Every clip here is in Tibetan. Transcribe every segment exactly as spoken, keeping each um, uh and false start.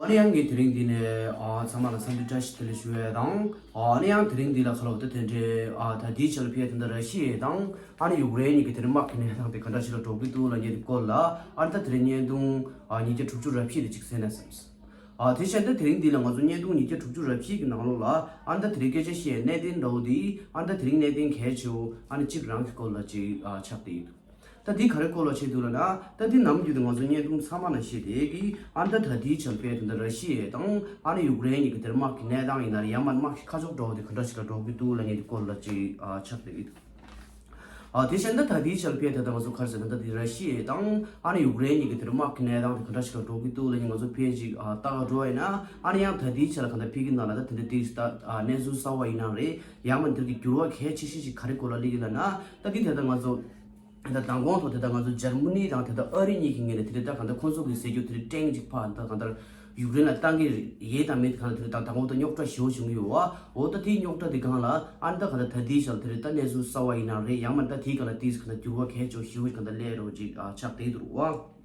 ཨ་ནི་ཡང་ངས་དེ་རིང་འདི་ནས་ཨ་ཚང་མ་ལ་འཚམས་འདྲི་བཀྲ་ཤིས་བདེ་ལེགས་ཞུ་ཡས་དང་། ཨ་ནི་ཡང་དེ་རིང་འདི་ལ་ཁ་ལོ་ད་དེ་འདྲའི་ཨ་ད་ལྟའི་ཆར་ལ་ཕེབས་དེ་འདྲ་ར་ཤི་ཡས་དང་། ཨ་ནི་ཡུཀ་རེན་གཉིས་ཀྱི་དེ་རིང་དམག་གི་གནས་སྟངས་དེ་ག་འདྲ་ཞིག་ལ་འགྲོ་གི་འདུག་ལབ་མཁན་དེ་སྐོར་ལ། ཨ་ནི་ད་དེ་རིང་བརྙན་ཐུང་ཨ་ཉིས་བརྒྱ་དྲུག་ཅུ་ར་བཞི་དེ་ཅིག་གསན་ན་བསམས། ཨ་དེ་བྱས་ད་དེ་རིང་འདི་ལ་ང་ཚོ་བརྙན་ཐུང་ཉིས་བརྒྱ་དྲུག་ཅུ་ར་བཞི་གི་ནང་ལོགས་ལ་ཨ་ནི་ད་དེ་རིང་སྐད་ཆ་བཤད་གནད་དོན་འདྲ་བོ་དེ། ཨ་ནི་ད་དེ་རིང་གནད་དོན་གལ་ཆེ་བོ་ཨ་ནི་གཅིག་རང་གི་སྐོར་ལ་ཅིག་ཨ་ཆགས་བསྡད་ཡོད། ད་འདི་ག་རེ་སྐོར་ལ་བཤད་འདུག་ལབ་ན། ད་འདི་ནམ་རྒྱུན་དུ་ང་ཚོ་བརྙན་ཐུང་ཚང་མ་ནང་བཤད་བསྡད་ཀྱི། ཨ་ནི་ད་ད་ལྟའི་ཆར་ཕེབས་དེ་འདྲ་ར་ཤི་ཡས་དང་ཨ་ནི་ཡུཀ་རེན་གཉིས་ཀྱི་དེར་དམག་གི་གནས་སྟངས་ཡིན་ན་རེད། ཡང་མིན་དམག་གི་ཁ་ཕྱོགས་འདྲ་བོ་དེ་ག་འདྲ་ཞིག་ལ་འགྲོ་གི་འདུག་ལབ་མཁན་དེ་སྐོར་ལ་ཅིག་ཨ་ཆགས་བསྡད་ཀྱི་འདུག། ཨ་དེ་བྱས་ན་ད་ད་ལྟའི་ཆར་ཕེབས་དེ་ད་ང་ཚོ་ག་རེ་ཟེར་ན། ད་འདི་ར་ཤི་ཡས་དང་ཨ་ནི་ཡུཀ་རེན་གཉིས་ཀྱི་དེར་དམག་གི་གནས་སྟངས་དེ་ག་འདྲ་ཞིག་ལ་འགྲོ་གི་འདུག་ལབ་མཁན་ང་ཚོ་ཕེབས་ཅིག་ཨ་ལྟ་ག་འགྲོ་བ་ཡིན་ན། ཨ་ནི་ཡང་ད་ལྟའི་ཆར་ལ་ག་འདྲ་ཕེབས་ཀྱི་ན་ལབ་ད་དེ་འདྲ་ཏིག་ད་ཨ་གནས་ཚུལ་གསར་བ་ཡིན་ན་རེད། ཡང་མིན་དེར་གྱི་འགྱུར་བ་གལ་ཆེ་ཤོས་ཤིག་ག་རེ་སྐོར་ལ་སླེབས་ཀྱི་ལབ་ན། ད་འདི་དེ་ད་ང་ཚོ་ད་མདང་དགོང་ཐོག་དེ་ད་ང་ཚོ་འཇར་མ་ནི་དང་དེ་ད་ཨ་རི་གཉིས་ཀྱི་ངོས་ནས་དེ་རེད། ད་གང་ལྟར་ཁོང་ཚོ་གི་ཟེར་རྒྱུ་དེ་རེད། ཊེང་ཅིག་ཕར་ད་གང་ལྟར་ཡུཀ་རེན་ལ་བཏང་གི་ཡོད་དང་མེད་གང་ལ་དེ་རེད། ད་མདང་དགོང་ད་རྙོག་དྲ་ཞེ་པོ་བྱུང་གི་ཡོད་བ། འོ་ད་དེའི་རྙོག་དྲ་དེ་སྒང་ལ་ཨ་ནི་ད་གང་ལྟར་ད་དེའི་ཞག་དེ་རེད། ད་གནས་ཚུལ་གསར་བ་ཡིན་ན་རེད། ཡང་མིན་ད་དེའི་སྒང་ལ་དེའི་གང་ལྟར་འགྱུར་བ་གལ་ཆེ་ཞེ་པོ་གང་ལྟར་སླེབས་རོགས་ཅིག་ཨ་ཆགས་བསྡད་འདུག་བ།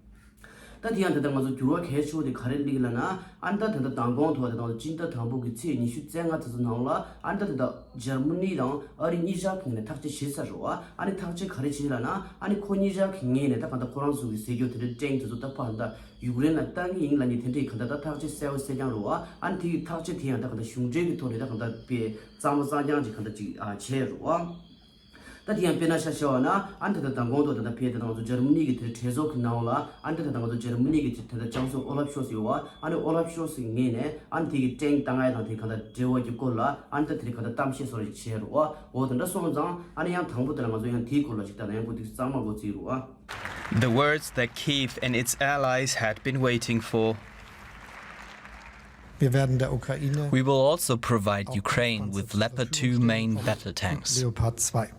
ད་དེ་ཡང་དེ་ལྟར་ང་ཚོ་འགྱུར་བ་གལ་ཆེ་བོ་དེ་ག་རེ་སླེབས་ལབ་ན། ཨ་ནི་ད་དེ་ལྟར་མདང་དགོང་ཐོག་དེ་དང་སྤྱི་ཟླ་དང་པོ་གི་ཚེས་ཉི་ཤུ་རྩ་ལྔ་དེ་ཚོ་ནང་ལ་ཨ་ནི་ད་དེ་ལྟར་འཇར་མ་ནི་དང་ཨ་རི་གཉིས་ཆར་གྱི་ངོས་ནས་ཐག་གཅོད་བྱས་ཚར་རེད་བ། ཨ་ནི་ཐག་གཅོད་ག་རེ་བྱས་ལབ་ན། ཨ་ནི་ཁོ་གཉིས་ཆར་གྱི་ངོས་ནས་ད་གང་ལྟར་ཁོ་རང་ཚོ་གི་ཟེར་རྒྱུ་དེ་འདྲའི་ཊེང་དེ་ཚོ་ད་ཕར་ད་ཡུཀ་རེན་ལ་བཏང་གི་ཡིན་ལབ་མཁན་དེ་འདྲའི་གང་ལྟར་ད་ཐག་གཅོད་གསལ་བོ་གསལ་རྐྱང་རེད་བ། ཨ་ནི་དེ་གི་ཐག་གཅོད་དེ་ཡང་ད་གང་ལྟར་གཞུང་འབྲེལ་གྱི་ཐོག་ནས་ད་གང་ལྟར་དཔེ་གཙང་མ་གཙང་རྐྱང་ཅིག་གང་ལྟར་ཅིག་ཨ་བྱས་རེད་བ། ད་དེ་ཡང་དཔེར་ན་ཆ་བཞག་པ་ན། ཨ་ནི་ད་ལྟ་མདང་དགོང་ཐོག་ད་ལྟ་ཕེབས་དེ་ད་ང་ཚོ་འཇར་མ་ནི་གི་དེ་གྲོས་ཚོགས་ཀྱི་ནང་ལ། ཨ་ནི་ད་ལྟ་ང་ཚོ་འཇར་མ་ནི་གི་དེ་ད་ལྟ་ལྕམ་སྲས་ཨོ་ལབ་ཤོལ་ཚ་ཡོད་བ། ཨ་ནི་ཨོ་ལབ་ཤོལ་ཚའི་ངོས་ནས་ཨ་ནི་དེ་གི་ཊེང་བཏང་ཡ་དང་དེ་ག་ད་འབྲེལ་བ་གི་སྐོར་ལ་ཨ་ནི་ད་དེ་རིང་ག་ད་གཏམ་བཤད་སོགས་རེ་བྱས་རེད་བ། འོ་དེ་འདྲ་སོང་ཙང་ཨ་ནི་ཡང་དང་པོ་དེ་ལ་ང་ཚོ་ཡང་དེའི་སྐོར་ལ་ཅིག་ད་ལྟ་ཡང་གོ་དེ་གཙང་མ་གོ་རྩིས་རེད་བ། The words that Kyiv and its allies had been waiting for. Wir werden der Ukraine We will also provide Ukraine with Leopard two main battle tanks. Leopard zwei.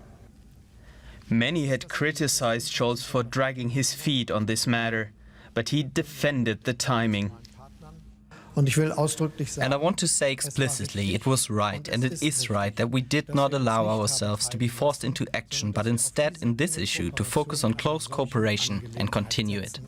Many had criticized Scholz for dragging his feet on this matter, but he defended the timing. Und ich will ausdrücklich sagen, And I want to say explicitly, it was right and it is right that we did not allow ourselves to be forced into action, but instead, in this issue, to focus on close cooperation and continue it.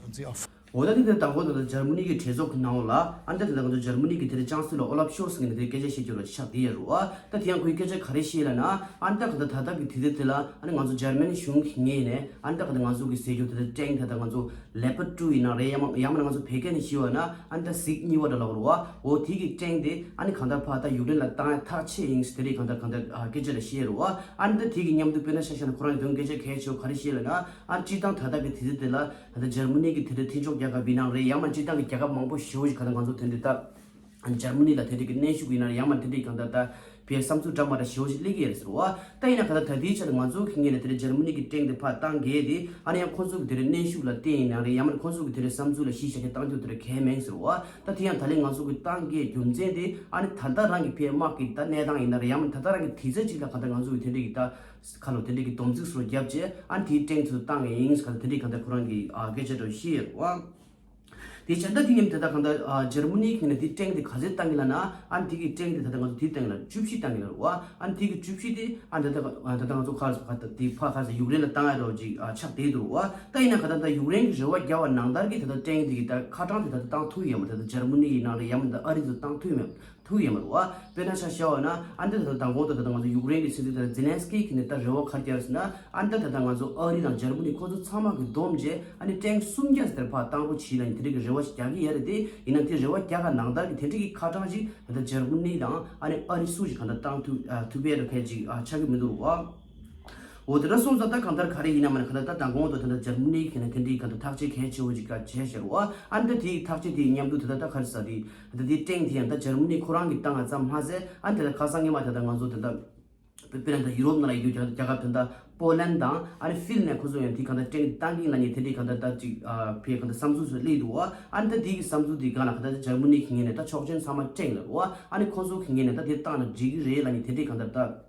འོ་ད་དེ་དེ་དང་པོ་དེ་ལ་འཇར་མ་ནི་གི་གྲོས་ཚོགས་ཀྱི་ནང་ལ། ཨ་ནི་ད་དེ་ད་ང་ཚོ་འཇར་མ་ནི་གི་དེ་ལ་ལྕམ་སྲས་ལ་ཨོ་ལབ་ཤོལ་ཚ་ངོས་ནས་དེ་སྐད་ཆ་བཤད་རྒྱུ་ལ་ཆགས་བསྡད་ཡོད་རེད་བ། ད་དེ་ཡང་ཁོའི་སྐད་ཆ་ག་རེ་བཤད་ལབ་ན། ཨ་ནི་ད་ག་ད་ད་ལྟ་གི་དུས་ཚོད་དེ་ལ་ཨ་ནི་ང་ཚོ་འཇར་མ་ནི་གཞུང་གི་ངོས་ནས་ཨ་ནི་ད་ག་ད་ང་ཚོ་གི་ཟེར་རྒྱུ་དེ་ལ་ཊེང་ད་ད་ང་ཚོ་ལེ་པར་ཌི་ཊུ་ཡིན་ན་རེད། ཡང་མ་ཡང་མིན་ང་ཚོ་བོད་སྐད་ནས་ཞུས་པ་ན་ཨ་ནི་ད་གཟིག་གཉིས་པ་འདྲ་ལབ་རེད་བ། འོ་དེ་གི་ཊེང་དེ་ཨ་ནི་གང་ལྟར་ཕར་ད་ཡུཀ་རེན་ལ་བཏང་ཡ་ཐག་ཆོད་ཡིན་ཟེར་དེ་རིང་གང་ལྟར་གང་ལྟར་སྐད་ཆ་ལ་བཤད་རེད་བ། ཨ་ནི་ད་དེ་གི་མཉམ་དུ་དཔེར་ན་ཆ་བཞག་ན་ཁོ་རང་གི་དོན་སྐད་ཆ་གལ་ཆེ་བོ་ག་རེ་བཤད་ལབ་ན། ཨ་ནི་སྤྱིར་བཏང་ད་ལྟ་གི་དུས་ཚོད་དེ་ལ་ད་ལྟ་འཇར་མ་ནི་གི་དེ་འདྲའི་མཐུན་ཕྱོགས་རྒྱལ་ཁབ་ཡིན་ན་རེད། ཡང་མིན་སྤྱིར་བཏང་གི་རྒྱལ་ཁབ་མང་པོ་ཞེ་པོ་ཞིག་ག་ད་ང་ཚོ་དེ་འདྲའི་ད་འཇར་མ་ནི་ལ་དེ་འདྲའི་གི་གནོན་ཤུགས་ཡིན་ན་རེད། ཡང་མིན་དེ་འདྲའི་གང་ལྟར་ད་བའི་བསམ་ཚུལ་འདྲ་མ་འདྲ་ཞེ་པོ་ཞིག་སླེབས་ཀྱི་ཡོད་རེད་ཟེར་བ། ད་ཡིན་ན་ག་ད་ད་ལྟའི་ཆར་ང་ཚོ་གི་ངོས་ནས་དེ་འདྲའི་འཇར་མ་ནི་གི་ཊེང་དེ་ཕར་བཏང་གལ་ཏེ། ཨ་ནི་ཡང་ཁོ་ཚོ་གི་དེ་འདྲའི་གནོན་ཤུགས་ལ་བརྟེན་ཡིན་ན་རེད། ཡང་མིན་ཁོ་ཚོ་གི་དེ་འདྲའི་བསམ་ཚུལ་ལ་གཞི་བཞག་གི་བཏང་རྒྱུ་དེ་འདྲ་གལ་མེད་ཟེར་བ། ད་དེ་ཡང་ད་ལན་ང་ཚོ་གི་བཏང་གལ་རྒྱུ་མཚན་དེ་ཨ་ནི་ད་ལྟ་རང་གི་ཕའི་དམག་གི་ད་གནས་སྟངས་ཡིན་ན་རེད། ཡང་མིན་ད་ལྟ་རང་གི་དུས་ཚོད་ཅིག་ལ་ག་ད་ང་ཚོ་གི་དེ་འདྲའི་གི་ད་ཁ་ལོ་དེ་འདྲའི་གི་སྡོམ་རྩིས་སོགས་བརྒྱབ་རྗེས་ཨ་ནི་དེའི་ཊེང་ཚོ་བཏང་ངེས་ཡིན་ཟེར། ག་ད་དེ་འདྲའི་གང་ལྟར་ཁོ་རང་གི་ཨ་སྐད་ཆ་འདྲ་བཤད་ཡོད་རེད་བ། དེ་བྱས་ད་དེ་མཉམ་དུ་ད་ལྟ་གང་ལྟར་ཨ་འཇར་མ་ནི་གི་ངོས་ནས་དེ་ཊེང་དེ་ག་ཚོད་བཏང་གི་ལབ་ན། ཨ་ནི་དེ་གི་ཊེང་དེ་ད་ལྟ་ང་ཚོ་དེ་བཏང་གི་ལབ་བཅུ་བཞི་བཏང་གི་ལབ་རེད་བ། ཨ་ནི་དེ་གི་བཅུ་བཞི་དེ་ཨ་ནི་ད་ལྟ་ད་ལྟ་ང་ཚོ་ག་རེ་ཟེར་ག་ད་དེ་ཕར་ག་རེ་ཟེར་ཡུཀ་རེན་ལ་བཏང་ཡ་འདྲ་བོ་ཅིག་ཨ་ཆགས་བསྡད་འདུག་རེད་བ། ད་ཡིན་ན་ག་ད་ད་ཡུཀ་རེན་གི་རེ་བ་བརྒྱབ་པ་ནང་ལྟར་གི་ད་ལྟ་ཊེང་དེ་གི་ད་ཁ་གྲངས་དེ་ད་ལྟ་བཏང་ཐུབ་ཡོད་མ་རེད། ད་ལྟ་འཇར་མ་ནི་ཡིན་ན་རེད། ཡང་མིན་ད་ཨ་རི་ཚོ་བཏང་ཐུབ་ཡོད་མ་རེད། ཐུག་ཡོད་མ་རེད་བ། དཔེར་ན་ཆ་བཞག་པ་ན་ཨ་འདི་ད་ལྟ་མདང་དགོང་དུ་ད་ལྟ་ང་ཚོ་ཡུཀ་རེན་གྱི་སྲིད་འཛིན་དེ་ལ་ཛེ་ལན་སི་ཀི་གིས་ནི་ད་རེ་བ་ག་རེ་བརྒྱབ་ཟེར་ན། ཨ་འདི་ད་ལྟ་ང་ཚོ་ཨ་རི་དང་འཇར་མ་ནི་ཁོ་ཚོ་ཚང་མ་གིས་བསྡོམས་རྗེས་ཨ་ནི་ཊེང་སུམ་བརྒྱ་ཟེར་ཕར་བཏང་རོགས་བྱེད་ལབ་ནི་དེ་འདྲ་གི་རེ་བ་ཞིག་རྒྱག་གི་ཡོད་རེད་དེ། ཡིན་ན་དེ་རེ་བ་རྒྱག་ག་ནང་ལྟར་གྱི་དེ་འདྲ་གི་ཁ་གྲངས་ཤིག་ད་ལྟ་འཇར་མ་ནི་དང་ཨ་ནི་ཨ་རི་སུ་ཞིག་གང་ལྟར་བཏང་ཐུབ་ཨ་ཐུབ་པའི་རེ་ཁལ་ཅིག་ཨ་ཆགས་ཀྱི་མི་འདུག་བ། འོ་དེ་འདྲ་སོང་ཙང་ད་གང་ལྟར་ག་རེ་ཡིན་ན་མ་ན་གང་ལྟར་ད་མདང་དགོང་དུ་ད་ལྟ་འཇར་མ་ནི་གིས་ནི་དེ་འདྲའི་གང་ལྟར་ཐག་གཅོད་གལ་ཆེ་བོ་ཅིག་ག་བྱས་ཤར་བ། ཨ་ནི་ད་དེའི་ཐག་གཅོད་དེའི་མཉམ་དུ་ད་ལྟ་ད་ག་རེ་ཟ་དེ་ད་ལྟ་དེའི་ཊེང་དེ་ཡང་ད་འཇར་མ་ནི་ཁོ་རང་གིས་བཏང་ང་ཙམ་མ་ཟད། ཨ་ནི་དེ་ལ་ཁ་སང་ཉི་མ་ད་ལྟ་ང་ཚོ་ད་ལྟ་དཔེར་ན་ད་ཡུ་རོབ་ནང་ལ་ཡོད་རྒྱ་རྒྱལ་ཁབ་ད་ལྟ་པོ་ལན་དང་ཨ་ནི་ཧྥིན་ལན་ཁོ་ཚོ་ཡང་དེ་གང་ལྟར་ཊེང་བཏང་གིན་ལ་ནི་དེ་འདྲའི་གང་ལྟར་ད་ཅིག་ཨ་ཕའི་གང་ལྟར་བསམ་ཚུལ་ཚོ་སླེབས་འདུག་བ། ཨ་ནི་ད་དེའི་བསམ་ཚུལ་དེ་གང་ལ་གང་ལྟར་འཇར་མ་ནི་གི་ངོས་ནས་ད་ཆོག་མཆན་ཚང་མ་སྤྲད་ལ་བ། ཨ་ནི་ཁོ་ཚོ་གི་ངོས་ནས་ད་དེ་བཏང་ན་འགྲིག་གི་རེད་ལབ་ནི་དེ་འདྲའི་གང་ལྟར་ད་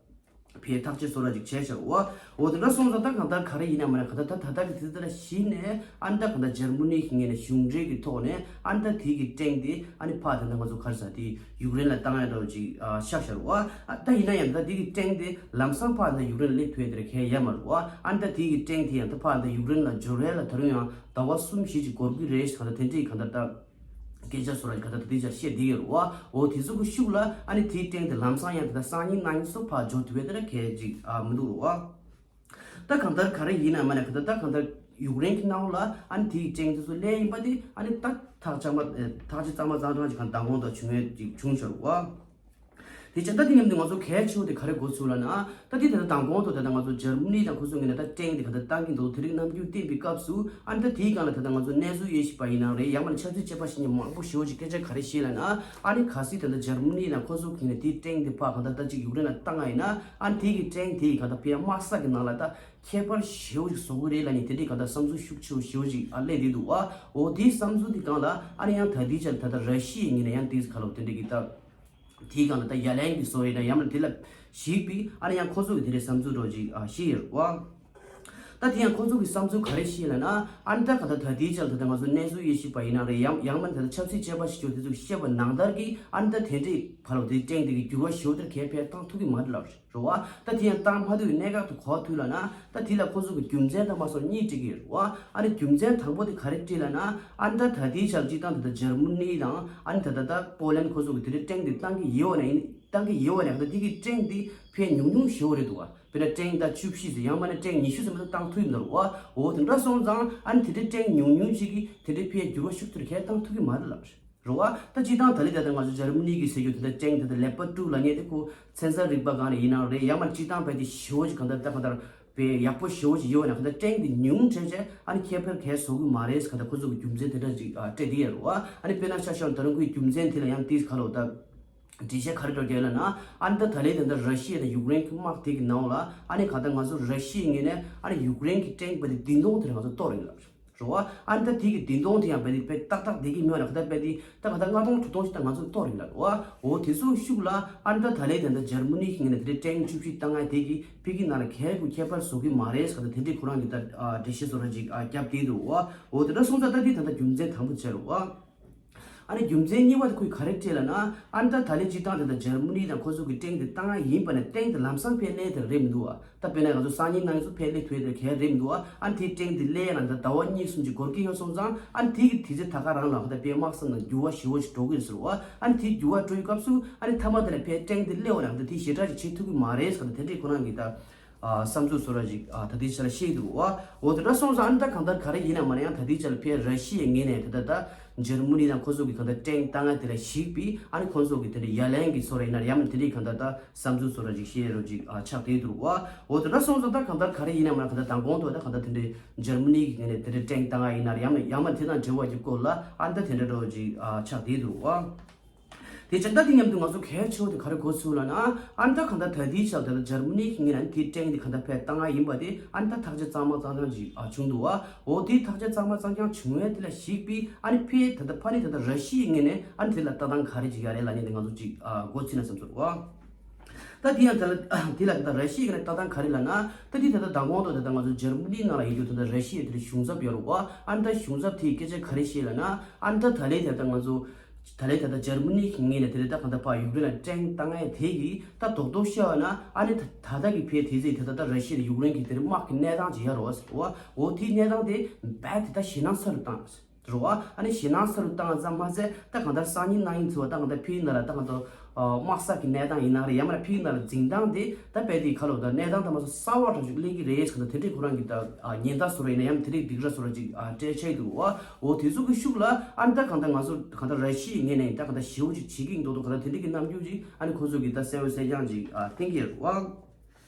ཕའི་ཐག་གཅོད་བཟོ་ར་ཅིག་བྱས་ཤག་བ། འོ་དེ་འདྲ་སོང་ཙང་ད་གང་ལྟར་ག་རེ་ཡིན་ན་མ་ན་གང་ལྟར་ད་ད་ལྟ་གི་དུས་ཚོད་ལ་གཞི་ནས་ཨ་ནི་ད་གང་ལྟར་འཇར་མ་ནི་གི་ངོས་ནས་གཞུང་འབྲེལ་གྱི་ཐོག་ནས་ཨ་ནི་ད་དེ་གི་ཊེང་དེ་ཨ་ནི་ཕ་ད་ལྟ་ང་ཚོ་ག་རེ་ཟ་དེ་ཡུཀ་རེན་ལ་བཏང་ཡ་འདྲ་བོ་ཅིག་ཨ་ཤག་ཤར་བ། ཨ་ད་ཡིན་ན་ཡང་ད་དེ་གི་ཊེང་དེ་ལམ་སང་ཕ་ད་ཡུཀ་རེན་ལ་སླེབས་ཐུབ་ཡ་དེ་ར་གལ་ཡོད་མ་རེད་བ། ཨ་ནི་ད་དེ་གི་ཊེང་དེ་ཡང་ད་ཕ་ད་ཡུཀ་རེན་ལ་འབྱོར་ཡ་ལ་ད་རུང་ཡང་ཟླ་བ་གསུམ་བཞི་ཅིག་འགོར་གི་རེད་ཟེར་གང་ལྟར་དེ་འདྲའི་གང་ལྟར་ད་ སྐད་ཆ་སོགས་ར་ག་ད་ད་དེ་ཅར་བཤད་བསྡད་ཡོད་རེད་བ། འོ་དེ་ཚོ་གི་ཤུགས་ལ་ཨ་ནི་དེའི་ཀྲེང་དེ་ལམ་སང་ཡང་ད་ད་སང་ཉིན་གནངས་ཉིན་སོགས་ཕར་འཇོག་ཐུབ་པའི་དེ་ར་གལ་ཅིག་ཨ་མི་འདུག་རེད་བ། ད་གང་ལྟར་ག་རེ་ཡིན་ན་མ་ནས་ག་ད་ད་གང་ལྟར་ཡུཀ་རེན་གྱི་ནང་ལ་ཨ་ནི་དེའི་ཀྲེང་དེ་ཚོ་སླེབས་ཡིན་པ་དེ་ཨ་ནི་ད་ཐག་གཅང་མ་ཐག་ཆོད་གཙང་མ་གཙང་གཙང་ཅིག་གང་མདང་དགོང་དུ་བྱུང་ཡོད་ཅིག་བྱུང་ཤར་བ། དེ་བྱས་ད་དེ་མཉམ་དུ་ང་ཚོ་གལ་ཆེ་བོ་དེ་ག་རེ་གོ་ཚུལ་ལ་ན། ད་དེ་ད་ལྟ་མདང་དགོང་དུ་ད་ལྟ་ང་ཚོ་འཇར་མ་ནི་དང་ཁོ་ཚོ་ངོས་ནས་ད་ཀྲེང་དེ་ག་ད་བཏང་གི་འདུག་དེ་རིང་ནམ་རྒྱུན་བསྟན་པའི་སྐབས་སུ་ཨ་ནི་ད་དེའི་སྒང་ལ་ད་ལྟ་ང་ཚོ་གནས་ཚུལ་དབྱེ་ཞིབ་པ་ཡིན་ནའང་རེད། ཡང་མིན་ན་ཆབ་སྲིད་དཔྱད་པ་ཞིག་ནས་མང་པོ་ཞེ་བོ་ཅིག་སྐད་ཆ་ག་རེ་བཤད་ལ་ན། ཨ་ནི་གལ་སྲིད་ད་ལྟ་འཇར་མ་ནི་དང་ཁོ་ཚོ་གི་ནས་དེའི་ཀྲེང་དེ་ཕར་ག་ད་ད་ཅིག་ཡུཀ་རེན་ལ་བཏང་ང་ཡིན་ན། ཨ་ནི་དེ་གི་ཀྲེང་དེ་ཡི་ག་ད་ཕའི་དམག་ས་གི་ནང་ལ་ད་ཁྱད་པར་ཞེ་བོ་ཅིག་བཟོ་གི་རེད་ལ་ནི་དེ་འདྲའི་ག་ད་བསམ་ཚུལ་ཤུགས་ཆེ་བོ་ཞེ་བོ་ཅིག་ཨ་སླེབས་བསྡད་འདུག་བ། འོ་དེའི་བསམ་ཚུལ་དེ་སྒང་ལ་ཨ་ནི་ཡང་ད་དེའི་ཆར་ད་ལྟ་ར་ཤི་ཡའི་ངོས་ནས་ཡང་དེའི་ག་ལོ་དེ་འདྲའི་གི་ད། དེའི་སྒང་ལ་ད་ཡ་ལན་གྱི་བཟོ་ཡིན་ན་ཡང་མིན་དེ་ལ་གཞིགས་པའི་ཨ་ནི་ཡང་ཁོ་ཚོ་གི་དེ་འདྲའི་བསམ་ཚུལ་འདྲ་ཅིག་ཨ་བཤད་ཡོད་རེད་བ། ད་དེ་ཡང་ཁོ་ཚོ་གི་བསམ་ཚུལ་ག་རེ་བཤད་ལ་ན། ཨ་ནི་ད་ག་ད་ད་དེའི་ཆར་ད་ལྟ་ང་ཚོ་གནས་ཚུལ་དབྱེ་ཞིབ་པ་ཡིན་ན་རེད། ཡང་ཡང་མིན་ད་ལྟ་ཆབ་སྲིད་དཔྱད་པ་ཞིག་ཅོ་དེ་ཚོ་གི་བཤད་པ་ནང་ལྟར་གྱི་ཨ་ནི་ད་དེ་འདྲའི་ཕ་ལོ་དེ་ཀྲེང་དེ་གི་འགྱུར་བ་ཞེ་བོ་དེར་གས་ཕེ་བཏང་ཐུབ་ཀྱི་མ་རེད་ལབ་རེད། རེད་བ། ད་དེ་ཡང་བཏང་མ་ཐུབ་པའི་གནད་འགག་ཏུ་གོ་ཐུབ་ལ་ན། ད་དེ་ལ་ཁོ་ཚོ་གི་རྒྱུ་མཚན་དང་མ་སོགས་གཉིས་འགྲིག་གི་རེད་བ། ཨ་ནི་རྒྱུ་མཚན་དང་པོ་དེ་ག་རེ་འགྲིག་ལ་ན། ཨ་ནི་ད་ད་དེའི་ཆར་སྤྱི་བཏང་དེ་ད་འཇར་མ་ནི་དང་ཨ་ནི་ད་ད་ད་པོ་ལན་ཁོ་ཚོ་གི་དེ་རིང་ཀྲེང་དེ་བཏང་གི་ཡོད་ན་ཡིན་བཏང་གི་ཡོད་ན་ད་དེ་གི་ཀྲེང་དེ་ཕལ་ཉུང་ཉུང་ཞེ་བོ་རེད་འདུག་བ། དཔེར་ན་ཀྲེང་ད་བཅུ་བཞི་ཟེར་ཡང་མ་ན་ཀྲེང་ཉི་ཤུ་ཟེར་མ་ད་བཏང་ཐུབ་ཡིན་ནོ་རེད་བ། འོ་དེ་འདྲ་སོང་ཙང་ཨ་ནི་དེ་འདྲའི་ཀྲེང་ཉུང་ཉུང་ཅིག་གི་དེ་འདྲའི་ཕལ་འགྱུར་བ་ཤུགས་ཐུར་གས་བཏང་ཐུབ་ཀྱི་མ་རེད་ལབ་རེད། རེད་བ། ད་སྤྱིར་བཏང་ད་ལི་ད་ལྟ་ང་ཚོ་འཇར་མ་ནི་གི་ཟེར་རྒྱུ་དེ་འདྲ་ཀྲེང་དེ་འདྲ་ལེ་པར་ཊུ་ལབ་མཁན་དེ་ཁོ་ཚན་རྩལ་རིག་པ་སྒང་ནས་ཡིན་ནའང་རེད། ཡང་མ་སྤྱིར་བཏང་བས་དེ་ཞེ་བོ་ཞིག་གང་ལྟར་ད་གང་ལྟར་བས་ཡག་པོ་ཞེ་བོ་ཞིག་ཡོད་ན་གང་ལྟར་ཀྲེང་དེ་ཉུང་དྲགས་བྱས་ཨ་ནི་ཁྱད་པར་གས་བཟོ་གི་མ་རེད་གང་ལྟར་ཁོ་ཚོ་གི་རྒྱུ་མཚན་དེ་འདྲ་ཅིག་ཨ་སྤྲད་དེ་ཡོད་རེད་བ། ཨ་ནི་དཔེར་ན་ཆ་བཞག་ན་ད་རུང་ཁོའི་རྒྱུ་མཚན་དེ་ལ་ཡང་ཏིས་ག་ལོ་ད་འགྲེལ་བཤད་ག་རེ་འགྲོ་རྒྱུ་ལ་ན། ཨ་ནི་ད་ད་ལི་ད་ལྟ་ར་ཤི་ཡ་དང་ཡུཀ་རེན་གི་དམག་དེ་གི་ནང་ལ་ཨ་ནི་གང་ལྟར་ང་ཚོ་ར་ཤི་ཡའི་ངོས་ནས་ཨ་ནི་ཡུཀ་རེན་གི་ཀྲེང་བས་དེ་བདུན་སྟོང་དེ་ལ་ང་ཚོ་གཏོར་ཡིན་ལབ་རེད། རེད་བ། ཨ་ནི་ད་དེ་གི་བདུན་སྟོང་དེ་ཡང་བས་དེ་བས་ཏག་ཏག་བསྡད་ཀྱི་མེད་ན་ག་ད་བས་དེ་ད་ག་ད་ལྔ་སྟོང་དྲུག་སྟོང་ཞིག་ད་ང་ཚོ་གཏོར་ཡིན་ལབ་རེད་བ། འོ་དེ་ཚོ་ཤུགས་ལ་ཨ་ནི་ད་ད་ལའི་ད་ད་འཇར་མ་ནི་གི་ངོས་ནས་དེ་འདྲའི་ཀྲེང་བཅུ་བཞི་བཏང་ཡ་དེ་གི་ཕི་གི་ནང་ལ་གལ་གུ་ཁྱད་པར་བཟོ་གི་མ་རེད་ཟེར་ད་དེ་འདྲའི་ཁོ་རང་གི་ད་འགྲེལ་བཤད་བཟོ་འདྲ་ཅིག་རྒྱབ་བསྡད་འདུག་བ། འོ་དེ་འདྲ་སོང་ཙང་ད་དེ་ད་ད་རྒྱུ་མཚན་དང་པོ་བྱས་རེད་བ། ཨ་ནི་རྒྱུ་མཚན་གཉིས་པ་དེ་ཁོས་ག་རེ་སྤྲད་ལབ་ན། ཨ་ནི་ད་ད་ལའི་སྤྱིར་བཏང་དེ་ད་འཇར་མ་ནི་དང་ཁོ་ཚོ་གི་ཀྲེང་དེ་བཏང་ཡ་ཡིན་པ་ནི་ཀྲེང་དེ་ལམ་སང་ཕེ་ལེ་དེ་རེད་མི་འདུག་བ། ད་དཔེར་ན་ང་ཚོ་སང་ཉིན་གནངས་ཚོ་ཕེ་ལེ་ཐུའི་དེ་གལ་རེད་མི་འདུག་བ། ཨ་ནི་དེའི་ཀྲེང་དེ་ལེ་ཡ་ན་ད་ཟླ་བ་གཉིས་གསུམ་ཅིག་འགོར་གི་ཡོད་སོང་ཙང་ཨ་ནི་དེ་གི་དུས་ཚོད་ད་ག་རང་ལ་ད་དཔེ་དམག་ས་ན་འགྱུར་བ་ཞེ་བོ་ཞིག་འགྲོ་གི་རེད་ཟེར་བ། ཨ་ནི་དེ་འགྱུར་བ་འགྲོ་ཡི་སྐབས་སུ་ཨ་ནི་མཐའ་མ་དེ་ལ་ཕེ་ཀྲེང་དེ་ལེ་བ་ན་ད་དེ་ཞེ་དྲག་ཅིག་བྱེད་ཐུབ་གི་མ་རེད་ཟེར་ད་དེ་འདྲའི་ཁོ་རང་གི་ད། ཨ་བསམ་ཚུལ་བཟོ་འདྲ་ཅིག་ཨ་ད་ལྟའི་ཆར་བཤད་འདུག་བ། འོ་དེ་འདྲ་སོང་ཙང་ཨ་ནི་ད་གང་ལྟར་ག་རེ་ཡིན་ན་མ་ན་ཡང་ད་ལྟའི་ཆར་ལ་ཕེ་ར་ཤི་ཡའི་ངོས་ནས་ད་ལྟ་ད་འཇར་མ་ནི་དང་ཁོ་ཚོ་གི་གང་ལྟར་ཀྲེང་བཏང་ཡ་དེ་ལ་གཞིགས་པའི་ཨ་ནི་ཁོ་ཚོ་གི་དེ་འདྲ་ཡ་ལན་གྱི་བཟོ་འདྲ་ཡིན་ན་ཡང་མིན་དེ་འདྲའི་གང་ལྟར་ད་བསམ་ཚུལ་བཟོ་འདྲ་ཅིག་བཤད་འདྲ་ཅིག་ཨ་ཆགས་བསྡད་འདུག་བ། འོ་དེ་འདྲ་སོང་ཙང་ད་གང་ལྟར་ག་རེ་ཡིན་ན་མ་ན་གང་ལྟར་མདང་དགོང་དུ་ད་གང་ལྟར་དེ་འདྲའི་འཇར་མ་ནི་གི་ངོས་ནས་དེ་འདྲའི་ཀྲེང་བཏང་ཡ་ཡིན་ན་ཡང་མིན་ཡང་མིན་དེ་དང་འབྲེལ་བ་གྱི་སྐོར་ལ་ཨ་ནི་ད་དེ་འདྲ་འདྲ་ཅིག་ཨ་ཆགས་བསྡད་འདུག་བ། དེ་བྱས་ད་དེ་མཉམ་དུ་ང་ཚོ་གལ་ཆེ་བ་དེ་ག་རེ་གོ་ཚུལ་ལབ་ན། ཨ་ནི་ད་གང་ལྟར་ད་ལྟའི་ཆར་ད་ལྟ་འཇར་མ་ནི་གི་ངོས་ནས་དེའི་ཀྲེང་དེ་གང་ལྟར་ཕར་བཏང་ཡ་ཡིན་པ་དེ་ཨ་ནི་ད་ཐག་གཅོད་གཙང་མ་གཙང་རྐྱང་ཅིག་ཨ་བྱུང་འདུག་བ། འོ་དེའི་ཐག་གཅོད་གཙང་མ་གཙང་རྐྱང་བྱུང་བའི་དེ་ལ་གཞིགས་པའི་ཨ་ནི་ཕར་ད་ལྟ་ཕ་ནི་ད་ལྟ་ར་ཤི་ཡའི་ངོས་ནས་ཨ་ནི་དེ་ལ་ལྟ་སྟངས་ག་རེ་ཅིག་ཡ་རེད་ལབ་ནས་དེ་ང་ཚོ་ཅིག་ཨ་མགོ་ཚོས་ན་བསམ་ཚུལ་བ། ད་དེ་ཡང་དེ་ལ་དེ་ལ་ད་ལྟ་ར་ཤི་ཡའི་ངོས་ནས་ལྟ་སྟངས་ག་རེ་ལབ་ན། ད་དེ་ད་ལྟ་མདང་དགོང་དུ་ད་ལྟ་ང་ཚོ་འཇར་མ་ནི་ནང་ལ་ཡོད་རྒྱུ་ད་ལྟ་ར་ཤི་ཡའི་དེ་ལ་གཞུང་ཚབ་ཡོད་རེད་བ། ཨ་ནི་ད་གཞུང་ཚབ་དེའི་སྐད་ཆ་ག་རེ་བཤད་ལབ་ན། ཨ་ནི་ད་ད་ལའི་ད་ལྟ་ང་ཚོ་ད་ལའི་ད་ལྟ་འཇར་མ་ནི་གི་ངོས་ནས་དེ་ལ་ད་གང་ལྟར་ཕར་ཡུཀ་རེན་ལ་ཀྲེང་བཏང་ཡ་དེ་གི་ད་རྡོག་རྡོག་བཤད་པ་ན་ཨ་ནི་ད་ད་ལྟ་གི་ཕར་དེ་ཚེ་ད་ལྟ་ད་ར་ཤི་ཡ་དང་ཡུཀ་རེན་གི་དེ་རིང་དམག་གི་གནས་སྟངས་ཅིག་ཡོད་རེད་བ་ཟེར་བ། འོ་དེའི་གནས་སྟངས་དེ་རྦད་དེ་ད་ཞེད་སྣང་ས་རུ་བཏང་། རེད་བ། ཨ་ནི་ཞེད་སྣང་ས་རུ་བཏང་ཙམ་མ་ཟད་ད་གང་ལྟར་སང་ཉིན་གནངས་ཉིན་ཚོ་ད་གང་ལྟར་ཕ་གི་ནང་ལ་ད་གང་ལྟར་དམག་ས་གི་གནས་སྟངས་ཡིན་ན་རེད། ཡང་མིན་ན་ཕ་གི་ནང་ལ་འཛིང་སྟངས་དེ་ད་རྦད་དེ་ག་ལབ་ད་གནས་སྟངས་ད་མ་སོང་གསར་པ་འདྲ་ཞིག་སླེབས་ཀྱི་རེད་ཟེར་ད་དེ་འདྲའི་ཁོ་རང་གི་ད་ཉེན་བརྡ་བཟོ་འདྲ་ཡིན་ན་ཡང་དེ་འདྲའི་སྡིགས་ར་བཟོ་འདྲ་ཅིག་སྤྲད་ཆགས་ཀྱི་འདུག་བ། འོ་དེ་ཚོ་གི་ཤུགས་ལ་ཨ་ནི་ད་གང་ལྟར་ང་ཚོ་གང་ལྟར་ར་ཤི་ཡའི་ངོས་ནས་ད་གང་ལྟར་ཞེ་པོ་ཅིག་བྱེད་ཀྱི་འདུག་འདུག་གང་ལྟར་དེ་འདྲའི་གི་རྣམ་འགྱུར་ཅིག་ཨ་ནི་ཁོ་ཚོ་གི་ད་གསལ་པོ་གསལ་རྐྱང་ཅིག་བསྟན་གྱི་རེད་བ།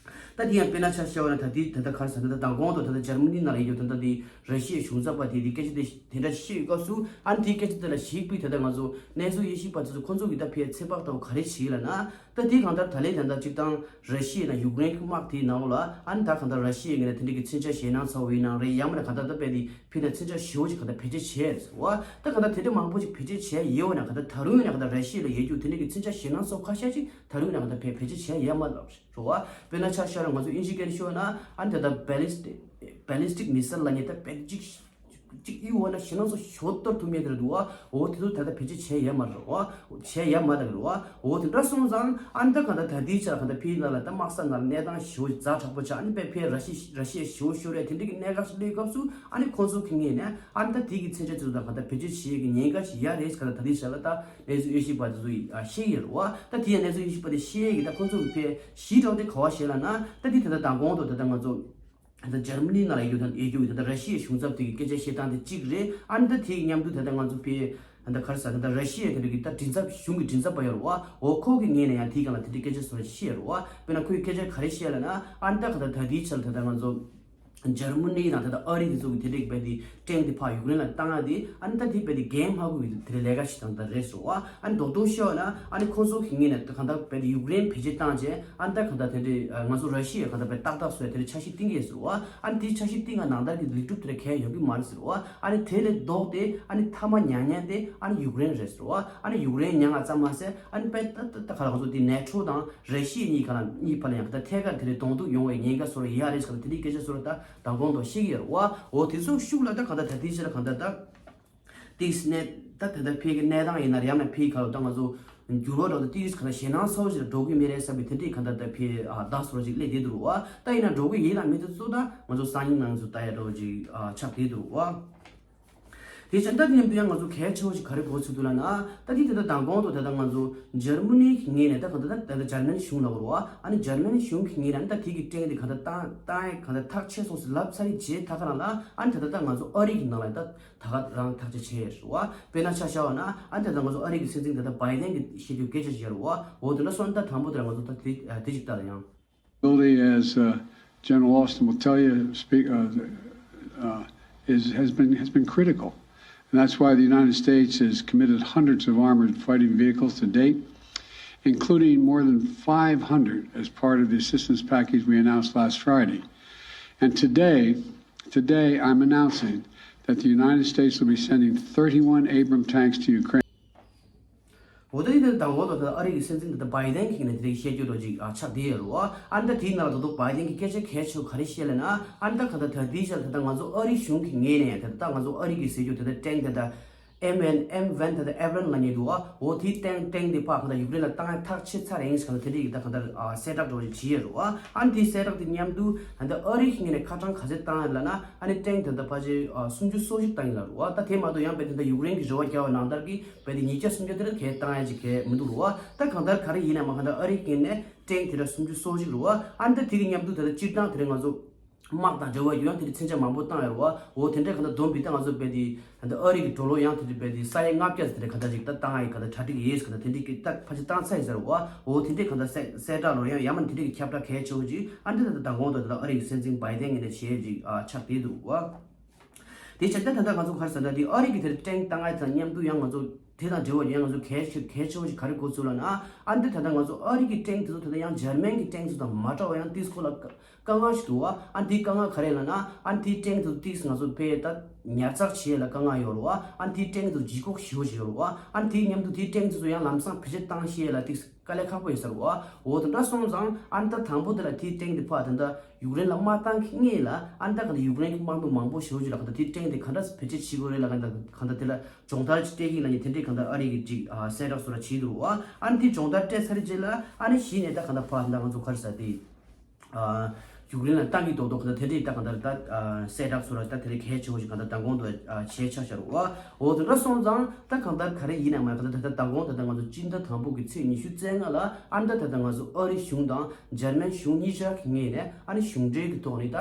ད་དེ་ཡང་དཔེར་ན་ཆ་བཞག་པ་ན་ད་དེ་ད་ལྟ་ག་རེ་ཟེར་ན་ད་མདང་དགོང་དུ་ད་ལྟ་འཇར་མ་ནི་ནང་ལ་ཡོད་རྒྱུ་ད་ལྟ་དེ་ར་ཤི་ཡའི་གཞུང་ཚབ་པ་དེ་དེ་སྐད་ཆ་དེ་དེ་འདྲ་བཤད་ཡོད་སྐབས་སུ་ཨ་ནི་དེའི་སྐད་ཆ་དེ་ལ་གཞིགས་པའི་ད་ལྟ་ང་ཚོ་གནས་ཚུལ་དབྱེ་ཞིབ་པ་དེ་ཚོ་ཁོ་ཚོ་གི་ད་ཕར་ཚོད་དཔག་ལྟ་བུ་ག་རེ་བྱེད་ལབ་ན། ད་དེ་གང་ལྟར་ད་ལན་ད་ལྟ་སྤྱིར་བཏང་ར་ཤི་ཡ་དང་ཡུཀ་རེན་གྱི་དམག་དེའི་ནང་ལ་ཨ་ནི་ད་གང་ལྟར་ར་ཤི་ཡའི་ངོས་ནས་དེ་འདྲ་གི་མཚོན་ཆ་ཞེད་སྣང་ཚ་བོ་ཡིན་ནའང་རེད། ཡང་མིན་ན་གང་ལྟར་ད་དཔེ་དེ་ཕི་ནས་མཚོན་ཆ་ཞེ་པོ་ཅིག་གང་ལྟར་བེད་སྤྱོད་བྱས་རེད་ཟེར་བ། ད་གང་ལྟར་དེ་འདྲ་མང་པོ་ཅིག་བེད་སྤྱོད་བྱས་ཡོད་ན་གང་ལྟར་ད་རུང་ཡང་གང་ལྟར་ར་ཤི་ཡ་ལ་ཡོད་རྒྱུ་དེ་འདྲ་གི་མཚོན་ཆ་ཞེད་སྣང་ཚ་བོ་ཁ་ཤས་ཅིག་ད་རུང་ཡང་གང་ལྟར་བེད་བེད་སྤྱོད་བྱས་ཡོད་མ་ལབ་རེད། རེད་བ། དཔེར་ན་ཆ་བཞག་ན་ང་ཚོ་དབྱིན་ཇིའི་སྐད་ནས་ཤོད་ན་ཨ་ནི་ད་ལྟ་ballistic ballistic missile ལབ་མཁན་ད་དཔེ་ཅིག་ གཅིག་གཡུག་འོ་ན་ཞེད་སྣང་ཚོ་ཞོ་གཏོར་ཐུབ་མེད་དེ་རེད་འདུག་བ། འོ་དེ་ཚོ་ད་ལྟ་བེད་སྤྱོད་བྱས་ཡོད་མ་རེད་བ། བྱས་ཡོད་མ་རེད་བ། འོ་དེ་འདྲ་སོང་ཙང་ཨ་ནི་ད་གང་ལྟར་ད་ལྟའི་ཆར་གང་ལྟར་ཕའི་ནང་ལ་ད་དམག་ས་ནང་ལ་གནས་སྟངས་ཞེ་པོ་ཛ་དྲག་པོ་ཆགས། ཨ་ནི་དཔེ་ཕའི་ར་ཤི་ར་ཤི་ཡ་ཞེ་པོ་ཤོར་རེད། དེ་འདྲ་གི་གནད་འགག་ཞིག་སླེབས་སྐབས་སུ་ཨ་ནི་ཁོང་ཚོ་གི་ངོས་ནས་ཨ་ནི་ད་དེ་གི་མཚོན་ཆ་ཚོ་ད་གང་ལྟར་བེད་སྤྱོད་བྱེད་ཡས་ཀྱི་ཉེན་ཁ་ཞིག་ཡོད་རེད་ཟེར། གང་ལྟར་ད་ལྟའི་ཆར་ལ་ད་གནས་ཚུལ་དབྱེ་ཞིབ་པ་དེ་ཚོ་ཡིས་ཨ་བཤད་ཡོད་རེད་བ། ད་དེ་ཡང་གནས་ཚུལ་དབྱེ་ཞིབ་པ་དེ་བཤད་ཡས་ཀྱི་ད་ཁོང་ཚོ་གི་ཕའི་ཞི་དྲག་དེ་ག་བ་བཤད་ལ་ན། ད་དེ་ད་ལྟ་མདང་དགོང་དུ་ད་ལྟ་ང་ཚོ་ད་ལྟ་འཇར་མ་ནི་ནང་ལ་ཡོད་ད་ཡོད་རྒྱུ་ད་ལྟ་ར་ཤི་ཡའི་གཞུང་ཚབ་དེ་གི་སྐད་ཆ་བཤད་སྟངས་དེ་གཅིག་རེད། ཨ་ནི་ད་དེ་གི་མཉམ་དུ་ད་ལྟ་ང་ཚོ་ཕའི་ད་ལྟ་ག་རེ་ཟེར་ད་ལྟ་ར་ཤི་ཡའི་དེ་རིགས་ཀྱི་ད་མགྲིན་ཚབ་གཞུང་གི་མགྲིན་ཚབ་པ་ཡོད་རེད་བ། འོ་ཁོ་གི་ངོས་ནས་ཡང་དེའི་སྒང་ལ་དེ་འདྲའི་སྐད་ཆ་བཟོ་བ་ཞིག་བཤད་ཡོད་རེད་བ། དཔེར་ན་ཁོས་སྐད་ཆ་ག་རེ་བཤད་ལབ་ན། ཨ་ནི་ད་ག་ད་ད་དེའི་ཆར་ད་ལྟ་ང་ཚོ་འཇར་མ་ནི་དང་ད་ལྟ་ཨ་རི་དེ་ཚོ་གི་དེ་འདྲའི་གི་དཔེ་དེ་ཊེང་དེ་ཕར་ཡུཀ་རེན་ལ་བཏང་ཡ་དེ་ཨ་ནི་ད་དེ་དཔེ་དེ་འགན་མ་འཁུར་བའི་དེ་འདྲའི་ལས་ཀ་ཞིག་དང་ད་རེད་ཟེར་བ། ཨ་ནི་རྡོག་རྡོག་བཤད་ན་ཨ་ནི་ཁོང་ཚོ་གི་ངོས་ནས་གང་ལྟར་དཔེ་དེ་ཡུཀ་རེན་བེད་སྤྱོད་བཏང་རྗེས་ཨ་ནི་ད་གང་ལྟར་དེ་འདྲའི་ང་ཚོ་ར་ཤི་ཡའི་གང་ལྟར་དཔེ་ཏག་ཏག་བཟོས་དེ་འདྲའི་འཆར་གཞི་བཏིང་གི་ཡོད་ཟེར་བ། ཨ་ནི་དེའི་འཆར་གཞི་བཏིང་བ་ནང་ལྟར་གྱི་ལེགས་གྲུབ་དེ་འདྲ་གང་ཡང་ཡོང་གི་མ་རེད་ཟེར་བ། ཨ་ནི་དེ་ལས་ལྡོག་སྟེ་ཨ་ནི་མཐའ་མ་མྱངས་མཁན་དེ་ཨ་ནི་ཡུཀ་རེན་རེད་ཟེར་བ། ཨ་ནི་ཡུཀ་རེན་མྱངས་པ་ཙམ་མ་ཟད་ཨ་ནི་དཔེ་ད་ད་ད་ག་ལ་ང་ཚོ་དེ་ནེ་ཊོ་དང་ར་ཤི་ཡ་གཉིས་ག་ལ་གཉིས་བར་ལ་ཡང་ད་ཐད་ཀར་དེ་རེད་གདོང་ཐུག་ཡོང་བའི་ཉེན་ཁ་བཟོ་ར་ཡ་རེད་ཟེར་ག་ལ་དེ་འདྲའི་སྐད་ཆ་བཟོ་ར་ད་མདང་དགོང་དུ་ཤེས་ཀྱི་ཡོད་རེད་བ། འོ་དེ་ཚོ་ཤུགས་ལ་ད་ག་ད་ད་དེ་ཕྱིར་ག་ད་ད་ཏིག་སི་གནས་ད་ད་ད་ཕའི་གི་གནས་སྟངས་ཡིན་ན་རེད། ཡང་ན་ཕའི་ག་ལ་ད་ང་ཚོ་འགྱུར་བ་འགྲོ་ད་ཏིག་སི་ག་ད་ཞེད་སྣང་ཚ་བོ་ཞིག་ལ་འགྲོ་གི་མེད་རེད་བསམ་པའི་དེ་འདྲའི་ག་ད་ད་ཕའི་ཨ་བརྡ་བཟོ་ར་ཅིག་སླེབས་བསྡད་འདུག་རེད་བ། ད་ཡིན་ན་འགྲོ་གི་ཡིན་ལ་མི་དེ་ཚོ་ད་ང་ཚོ་སང་ཉིན་ནང་ཚོ་ལྟ་ཡ་འགྲོ་ཅིག་ཨ་ཆགས་བསྡད་འདུག་རེད་བ། དེ་བྱས་ད་དེ་མཉམ་དུ་ཡང་ང་ཚོ་གལ་ཆེ་བོ་ཞིག་ག་རེ་གོ་ཚུལ་འདུག་ལབ་ན། ད་དེ་དེ་ད་མདང་དགོང་དུ་ད་ལྟ་ང་ཚོ་འཇར་མ་ནི་གི་ངོས་ནས་ད་གང་ལྟར་ད་ད་ལྟ་འཇར་མན་གཞུང་ལ་འོར་བ། ཨ་ནི་འཇར་མན་གཞུང་གི་ངོས་ནས་ཨ་ནི་ད་དེ་གི་ཊེང་དེ་གང་ལྟར་བཏང་བཏང་ཡས་གང་ལྟར་ཐག་ཆོད་སོང་ཟེར་ལབ་ཚར་རྗེས་ད་ག་རང་ལ་ཨ་ནི་ད་ལྟ་ད་ང་ཚོ་ཨ་རི་གི་ནང་ལ་ད་ད་ག་རང་ཐག་གཅོད་བྱས་ཡོད་རེད་བ། དཔེར་ན་ཆ་བཞག་པ་ན་ཨ་ནི་ད་ལྟ་ང་ཚོ་ཨ་རི་གི་སྲིད་འཛིན་ད་ལྟ་བྷའི་ཌེན་གི་བཤད་རྒྱུ་སྐད་ཆ་ཞིག་ཡོད་རེད་བ། འོ་དེ་འདྲ་སོང་ད་དང་པོ་དེ་ལ་ང་ཚོ་ད་དེ་དེ་ཞིག་ལྟ་ད་ཡང་། Ability, as uh, General Austin will tell you, speak, uh, uh, is, has been, has been critical. And that's why the United States has committed hundreds of armored fighting vehicles to date, including more than five hundred as part of the assistance package we announced last Friday. And today, today I'm announcing that the United States will be sending thirty-one Abrams tanks to Ukraine. འོ་ད་དེ་ལྟར་དང་པོ་ད་ལྟ་ཨ་རི་གི་སྲིད་འཛིན་ད་ལྟ་བྷའི་ཌེན་གྱི་ངོས་ནས་དེ་རིགས་བཤད་རྒྱུ་འདྲ་ཅིག་ཨ་ཆགས་བསྡད་ཡོད་རེད་བ། ཨ་ནི་ད་དེའི་ནང་ལ་ད་དུང་བྷའི་ཌེན་གྱི་སྐད་ཆ་གལ་ཆེ་བོ་ག་རེ་བཤད་ལབ་ན། ཨ་ནི་ད་ག་ད་ད་དེའི་ཆར་ད་ལྟ་ང་ཚོ་ཨ་རི་གཞུང་གི་ངོས་ནས་ད་ལྟ་ང་ཚོ་ཨ་རི་གི་ཟེར་རྒྱུ་ད་ལྟ་ཊེང་ད་ལྟ་ཨེམ་ཝན་ཨེམ་ཝན་ད་ལྟ་ཨེབ་རམ་ལབ་མཁན་འདུག་བ། འོ་དེའི་ཊེང་ཊེང་དེ་ཕར་ག་ད་ཡུཀ་རེན་ལ་བཏང་ཡ་ཐག་ཆོད་ཚར་ཡིན་ཟེར་ག་ད་དེ་འདྲ་ཡིན་ད་ག་ད་ཨ་གསལ་བསྒྲགས་འདྲ་བོ་ཅིག་བྱས་ཡོད་རེད་བ། ཨ་ནི་དེའི་གསལ་བསྒྲགས་དེ་མཉམ་དུ་ད་ལྟ་ཨ་རི་གི་ངོས་ནས་ཁ་གྲངས་ག་ཚད་བཏང་ཡོད་ལབ་ན། ཨ་ནི་ཊེང་ད་ལྟ་ཕལ་ཆེར་ཨ་སུམ་ཅུ་སོ་བཞི་བཏང་ཡིན་ལབ་རེད་བ། ད་དེ་མ་གཏོགས་ཡང་དཔེ་ད་ལྟ་ཡུཀ་རེན་གྱི་རེ་བ་བརྒྱབ་པ་ནང་ལྟར་གྱི་དཔེ་དེ་ཉིས་བརྒྱ་སུམ་བརྒྱ་དེ་འདྲ་གས་བཏང་ཡ་ཅིག་གས་མི་འདུག་རེད་བ། ད་གང་ལྟར་ག་རེ་ཡིན་ནའང་མ་གང་ལྟར་ཨ་རི་གི་ངོས་ནས་ཊེང་དེ་འདྲ་སུམ་ཅུ་སོ་བཞི་རེད་བ། ཨ་ནི་ད་དེ་གི་མཉམ་དུ་ད་ལྟ་སྤྱིར་བཏང་དེ་རིང་ང་ཚོ་དམག་དང་འབྲེལ་བ་ཡོད་ཡང་དེ་འདྲའི་མཚོན་ཆ་མང་པོ་བཏང་ཡོད་རེད་བ། འོ་དེ་འདྲའི་གང་ལྟར་བསྡོམས་པས་ད་ང་ཚོ་དཔེ་དེ་ད་ལྟ་ཨ་རི་གི་ཌོ་ལར་ཡང་དེ་འདྲའི་དཔེ་དེ་ས་ཡ་ལྔ་བརྒྱ་ཙམ་དེ་འདྲའི་གང་ལྟར་ཅིག་ད་བཏང་ཡ་གང་ལྟར་གྲ་སྒྲིག་ཡོད་ཟེར་གང་ལྟར་དེ་འདྲའི་གི་ད་ཕལ་ཆེར་བཏང་ཚར་ཡིན་ཟེར་བ། འོ་དེ་འདྲའི་གང་ལྟར་གསལ་གསལ་བསྒྲགས་ལོ་ཡང་ཡང་མ་དེ་འདྲའི་གི་ཁྱབ་བསྒྲགས་གལ་ཆེ་བོ་ཅིག་ཨ་འདི་ད་ལྟ་མདང་དགོང་དང་ད་ལྟ་ཨ་རི་གི་སྲིད་འཛིན་བྷའི་ཌེན་ངོས་ནས་བྱས་ཡོད་ཅིག་ཨ་ཆགས་བསྡད་འདུག་བ། དེ་བྱས་ཙང་ད་ལྟ་ང་ཚོ་ག་རེ་ཟེར་ན་དེ་ཨ་རི་གི་དེར་ཊེང་བཏང་ཡ་དང་མཉམ་དུ་ཡང་ང་ཚོ་དེ་དང་འབྲེལ་བ་ཡང་ང་ཚོ་གལ་ཆེ་གལ་ཆེ་བོ་ཞིག་ག་རེ་གོ་ཚུལ་ལབ་ན། ཨ་འདི་ད་ལྟ་ང་ཚོ་ཨ་རི་གི་ཊེང་དེ་ཚོ་ད་ལྟ་ཡང་འཇར་མན་གི་ཊེང་ཚོ་དང་མ་འདྲ་བ་ཡང་ཏིག་ཁོ་ལ་དཀའ་དཀའ་ངལ་ཞིག་འདུག་བ། ཨ་འདིའི་དཀའ་ངལ་ག་རེ་ལབ་ན། ཨ་འདིའི་ཊེང་དེ་ཚོ་ཏིག་ང་ཚོ་དཔེ་ད་ཉར་ཚགས་བྱེད་ཡས་ལ་དཀའ་ངལ་ཡོད་རེད་བ། ཨ་འདིའི་ཊེང་དེ་ཚོ་ལྗིད་ཁོག་ཞེ་པོ་ཞིག་ཡོད་རེད་བ། ཨ་འདིའི་མཉམ་དུ་དེའི་ཊེང་དེ་ཚོ་ཡང་ལམ་སང་བེད་སྤྱོད་བཏང་ཤེས་ཡས་ལ་ཏིག་དཀའ་ལས་ཁག་པོ་ཡོད་ས་རེད་བ། འོ་དེ་འདྲ་སོང་ཙང་ཨ་ནི་ད་དང་པོ་དེ་ལ་དེའི་ཊེང་དེ་ཕར་ད་ལྟ་ཡུཀ་རེན་ལ་མ་བཏང་གི་སྔོན་ལ་ཨ་ནི་ད་ག་ད་ཡུཀ་རེན་གྱི་དམག་དཔུང་མང་པོ་ཞེ་པོ་ཅིག་ལ་ག་ད་དེའི་ཊེང་དེ་ག་འདྲ་བེད་སྤྱོད་བྱེད་དགོས་རེད་ལ་ག་ད་ག་ད་དེ་ལ་སྦྱོང་བརྡར་ཅིག་སྤྲད་ཀྱི་ཡིན་ལབ་མཁན་དེ་འདྲའི་ག་ད་ཨ་རི་གི་ཅིག་ཨ་གསལ་བསྒྲགས་བཟོ་འདྲ་བྱས་འདུག་བ། ཨ་ནི་དེ་སྦྱོང་བརྡར་སྤྲད་ཚར་རྗེས་ལ་ཨ་ནི་གཞི་ནས་ད་ག་ད་ཕར་ད་ང་ཚོ་ག་རེ་ཟེར་དེ་ཨ་ཡུཀ་རེན་ལ་བཏང་གི་རྡོག་རྡོག་ག་ད་དེ་འདྲའི་ད་ག་ད་ད་ཨ་གསལ་བསྒྲགས་བཟོ་འདྲ་ད་དེ་འདྲའི་གལ་ཆེ་བོ་ཞིག་ག་ད་མདང་དགོང་དུ་ཨ་བྱས་ཆགས་བཞག་རེད་བ། འོ་དེ་འདྲ་སོང་ཙང་ད་གང་ལྟར་ག་རེ་ཡིན་ནའང་མ་ག་ད་ད་ད་མདང་དགོང་ད་ད་ང་ཚོ་སྤྱི་ཟླ་དང་པོ་གི་ཚེས་ཉི་ཤུ་རྩ་ལྔ་ལ་ཨ་ནི་ད་ད་ད་ང་ཚོ་ཨ་རི་གཞུང་དང་འཇར་མན་གཞུང་གཉིས་ཆ་གི་ངོས་ནས་ཨ་ནི་གཞུང་འབྲེལ་གྱི་ཐོག་ནས་ད་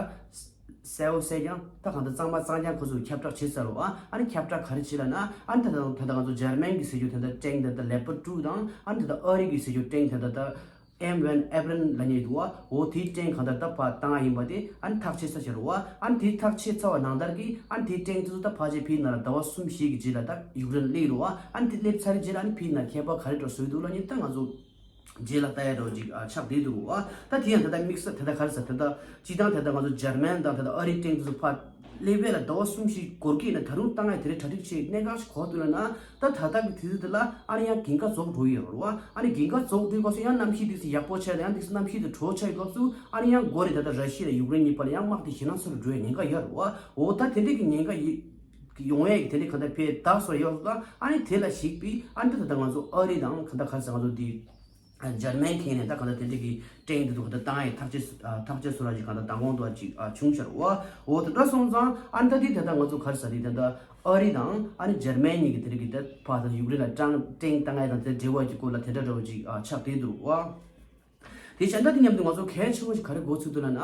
གསལ་བོ་གསལ་རྐྱང་ད་གང་ལྟར་གཙང་མ་གཙང་རྐྱང་ཁོ་ཚོས་ཁྱབ་བསྒྲགས་བྱེད་ཚར་རེད་བ། ཨ་ནི་ཁྱབ་བསྒྲགས་ག་རེ་བྱེད་ལབ་ན། ཨ་ནི་ད་ད་ད་ད་ང་ཚོ་འཇར་མན་གྱི་ཟེར་རྒྱུ་ད་ད་ཊེང་ད་ད་ལེ་པར་ཊུ་དང་ཨ་ནི་ད་ད་ཨ་རི་གི་ཟེར་རྒྱུ་ཊེང་ད་ད་ད་ཨེམ་ཝན་ཨེབ་རམ་ལབ་མཁན་འདུག་བ། འོ་དེའི་ཊེང་གང་ལྟར་ད་ཕར་བཏང་ཡ་ཡིན་པ་དེ་ཨ་ནི་ཐག་ཆོད་ཚར་བཞག་རེད་བ། ཨ་ནི་དེ་ཐག་ཆོད་ཚར་བ་ནང་ལྟར་གྱི་ཨ་ནི་དེའི་ཊེང་དེ་ཚོ་ད་ཕལ་ཆེར་ཕའི་ནང་ལ་ཟླ་བ་གསུམ་བཞི་གི་རྗེས་ལ་ད་ཡུཀ་རེན་སླེབས་རེད་བ། ཨ་ནི་དེ་སླེབས་ཚར་རྗེས་ལ་ཨ་ནི་ཕའི་ནང་ཁྱད་པར་ག་རེ་འདྲ་བཟོ་གི་འདུག་ལབ་མཁན་ད་ང་ཚོ་རྗེས་ལ་ལྟ་ཡ་འདྲ་བོ་ཅིག་ཨ་ཆགས་བསྡད་འདུག་བ། ད་དེ་ཡང་ད་ལྟ་དམིགས་བསལ་ད་ལྟ་ག་རེ་ཟེར་ད་ལྟ་སྤྱིར་བཏང་ད་ལྟ་ང་ཚོ་འཇར་མན་དང་ད་ལྟ་ཨ་རིའི་ཊེང་དེ་ཚོ་ཕར་སླེབས་པ་ལ་ཟླ་བ་གསུམ་བཞི་འགོར་གྱི་ཡིན་ན་ད་རུང་བཏང་ཡ་དེ་རིང་གྲ་སྒྲིག་བྱེད་གནད་འགག་ཞིག་གོ་ཐུབ་ལ་ན། ད་ད་ལྟ་གི་དུས་ཚོད་དེ་ལ་ཨ་ནི་ཡང་གྱེན་ཁ་རྫོགས་འགྲོ་ཡི་ཡོད་རེད་བ། ཨ་ནི་གྱེན་ཁ་རྫོགས་འགྲོའི་སྐབས་སུ་ཡང་གནམ་གཤིས་དེ་ཚོ་ཡག་པོ་ཆགས་ཡང་དེ་ཚོ་གནམ་གཤིས་དེ་དྲོ་ཆགས་ཡི་སྐབས་སུ་ཨ་ནི་ཡང་འགོ་ནས་ད་ལྟ་ར་ཤི་ཡ་དང་ཡུཀ་རེན་གཉིས་བར་ལ་ཡང་དམག་དེ་ཞེད་སྣང་ཚ་རུ་འགྲོ་ཡ་ཉེན་ཁ་ཡོད་རེད་བ། འོ་ད་དེ་འདྲའི་གི་ཉེན་ཁ་ཡི། ཡོང་ཡས་ཀྱི་དེ་འདྲའི་གང་ལྟར་ཕའི་བདག་སོགས་ཡོད་ལ། ཨ་ནི་དེ་ལ་གཞིགས་པའི་ཨ་ནི་ད་ལྟ་ང་ཚོ་ཨ་རི་དང་གང་ལྟར་ག་རེ་ཟེར་ང་ཚོ་འདི་འཇར་མན་ཁེངས་ནས་ད་གང་ལྟར་དེ་འདྲའི་གི་ཀྲེན་དེ་ཚོ་གང་ལྟར་བཏང་ཡས་ཐག་གཅོད་ཐག་གཅོད་བཟོ་ར་ཅིག་གང་ལྟར་མདང་དགོང་དུ་ཅིག་བྱུང་ཤར་བ། འོ་དེ་འདྲ་སོང་ཙང་ཨ་ནི་ད་འདི་ད་ལྟ་ང་ཚོ་ག་རེ་ཟེར་དེ་ད་ལྟ་ཨ་རི་དང་ཨ་ནི་འཇར་མན་གཉིས་ཀྱི་དེ་རིགས་ཀྱི་ད་ཕ་དང་ཡུཀ་རེན་ལ་ཀྲང་ཀྲེན་བཏང་ཡས་དང་དེ་འབྲེལ་བ་ཅིག་སྐོར་ལ་དེ་འདྲ་འདྲ་བོ་ཅིག་ཆགས་བསྡད་འདུག་བ། དེ་བྱས་ད་དེ་མཉམ་དུ་ང་ཚོ་གལ་ཆེ་བོ་ཞིག་ག་རེ་གོ་ཚུལ་འདུག་ལབ་ན།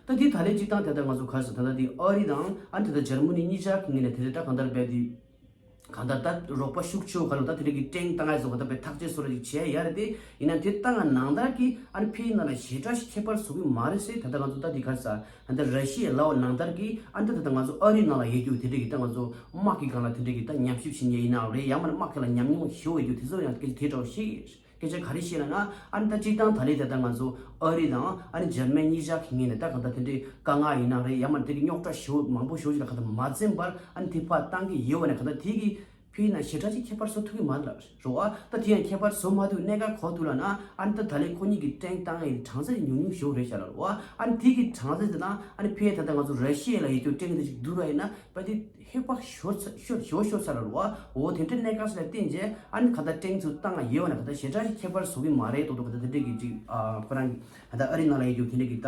ད་དེ་ད་ལན་གཅིག་དང་དེ་ལྟར་ང་ཚོ་ག་རེ་ཟེར་ད་ལྟ་དེ་ཨ་རི་དང་ཨ་ནི་དེ་ལྟར་འཇར་མ་ནི་གཉིས་ཆ་གི་ངོས་ནས་དེ་ལྟར་གང་ལྟར་རྦད་དེ་གང་ལྟར་ད་རོགས་པ་ཤུགས་ཆེ་བོ་ག་ལ་ད་དེ་འདྲ་གི་ཀྲེན་བཏང་ཡས་བཟོ་ག་ད་རྦད་ཐག་གཅོད་བཟོ་ར་ཅིག་བྱས་ཡ་རེད་དེ། ཡིན་ན་དེ་བཏང་ཡ་ནང་ལྟར་གྱི་ཨ་ནི་ཕའི་ནང་ལ་ཞེ་དྲག་ཞིག་ཁྱད་པར་བཟོ་གི་མ་རེད་ཟེར། ད་ལྟ་ང་ཚོ་ད་དེ་ག་རེ་ཟེར་ད་ལྟ་ར་ཤི་ཡའི་ལའོ་ནང་ལྟར་གྱི་ཨ་ནི་ད་ད་ལྟ་ང་ཚོ་ཨ་རི་ནང་ལ་ཡོད་རྒྱུ་དེ་འདྲ་གི་ད་ང་ཚོ་དམག་གི་སྒང་ལ་དེ་འདྲ་གི་ད་ཉམས་ཞིབ་བྱེད་མཁན་ཡིན་ནའང་རེད། ཡང་མིན་ན་དམག་གི་ལ་ཉམས་མྱོང་ཞེ་བོ་ཡོད་རྒྱུ་དེ་ཚོ་ཡང་སྐད་ཆ་དེ་འདྲ་བོ་ཤེས་ཀྱི་རེད། སྐད་ཆ་ག་རེ་བཤད་ལབ་ན། ཨ་ནི་ད་སྤྱིར་བཏང་ད་ལན་ད་ལྟ་ང་ཚོ་ཨ་རི་དང་ཨ་ནི་འཇར་མན་གཉིས་ཆ་གི་ངོས་ནས་ད་གང་ལྟར་དེ་འདྲའི་དཀའ་ངལ་ཡིན་ན་རེད། ཡང་མ་དེ་གི་རྙོག་དྲ་ཞེ་པོ་མང་པོ་ཞེ་པོ་ཞིག་ལ་གང་ལྟར་མ་འཛེམས་པར་ཨ་ནི་དེ་ཕར་བཏང་གི་ཡོད་པ་ནས་གང་ལྟར་དེ་གི་ཕའི་ནང་ཞེ་དྲག་ཅིག་ཁྱད་པར་བཟོ་ཐུབ་ཀྱི་མ་རེད་ལ་རོ་ཨ། ད་དེ་ཡང་ཁྱད་པར་བཟོ་མ་ཐུབ་གནད་འགག་ག་པར་འདུག་ལབ་ན། ཨ་ནི་ད་ད་ལན་ཁོ་གཉིས་ཀྱི་ཀྲེན་བཏང་ཡས་གྲངས་ཚད་ཉུང་ཉུང་ཞེ་པོ་རེད་ཤག་ལ་རོ་ཨ། ཨ་ནི་དེ་གི་གྲངས་ཚད་དེ་ན་ཨ་ནི་ཕའི་ད་ལྟ་ང་ཚོ་ར་ཤི་ཡ་ལ་ཡོད་རྒྱུ་ཀྲེན་དེ་ཅིག་བསྡུར་བ་ཡིན་ན། པ་དེ་ཧེ་བག་ཤོར་ཚ་ཤོར་ཞོ་ཤོར་ཚར་ར་རོ་ཨ། འོ་དེ་འདྲའི་གནད་འགག་ཞིག་ལ་བརྟེན་རྗེས་ཨ་ནི་ག་ད་ཀྲེན་ཚུར་བཏང་ཡས་པ་ན་ག་ད་ཞེ་དྲག་ཞིག་ཁྱད་པར་བཟོ་གི་མ་རེད་མདོག་མདོག་ག་ད་དེ་འདྲའི་གི་ཅིག་ཨ་ཁོ་རང་གི་ད་ཨ་རི་ནང་ལ་ཡོད་རྒྱུ་དེ་འདྲའི་གི་ད་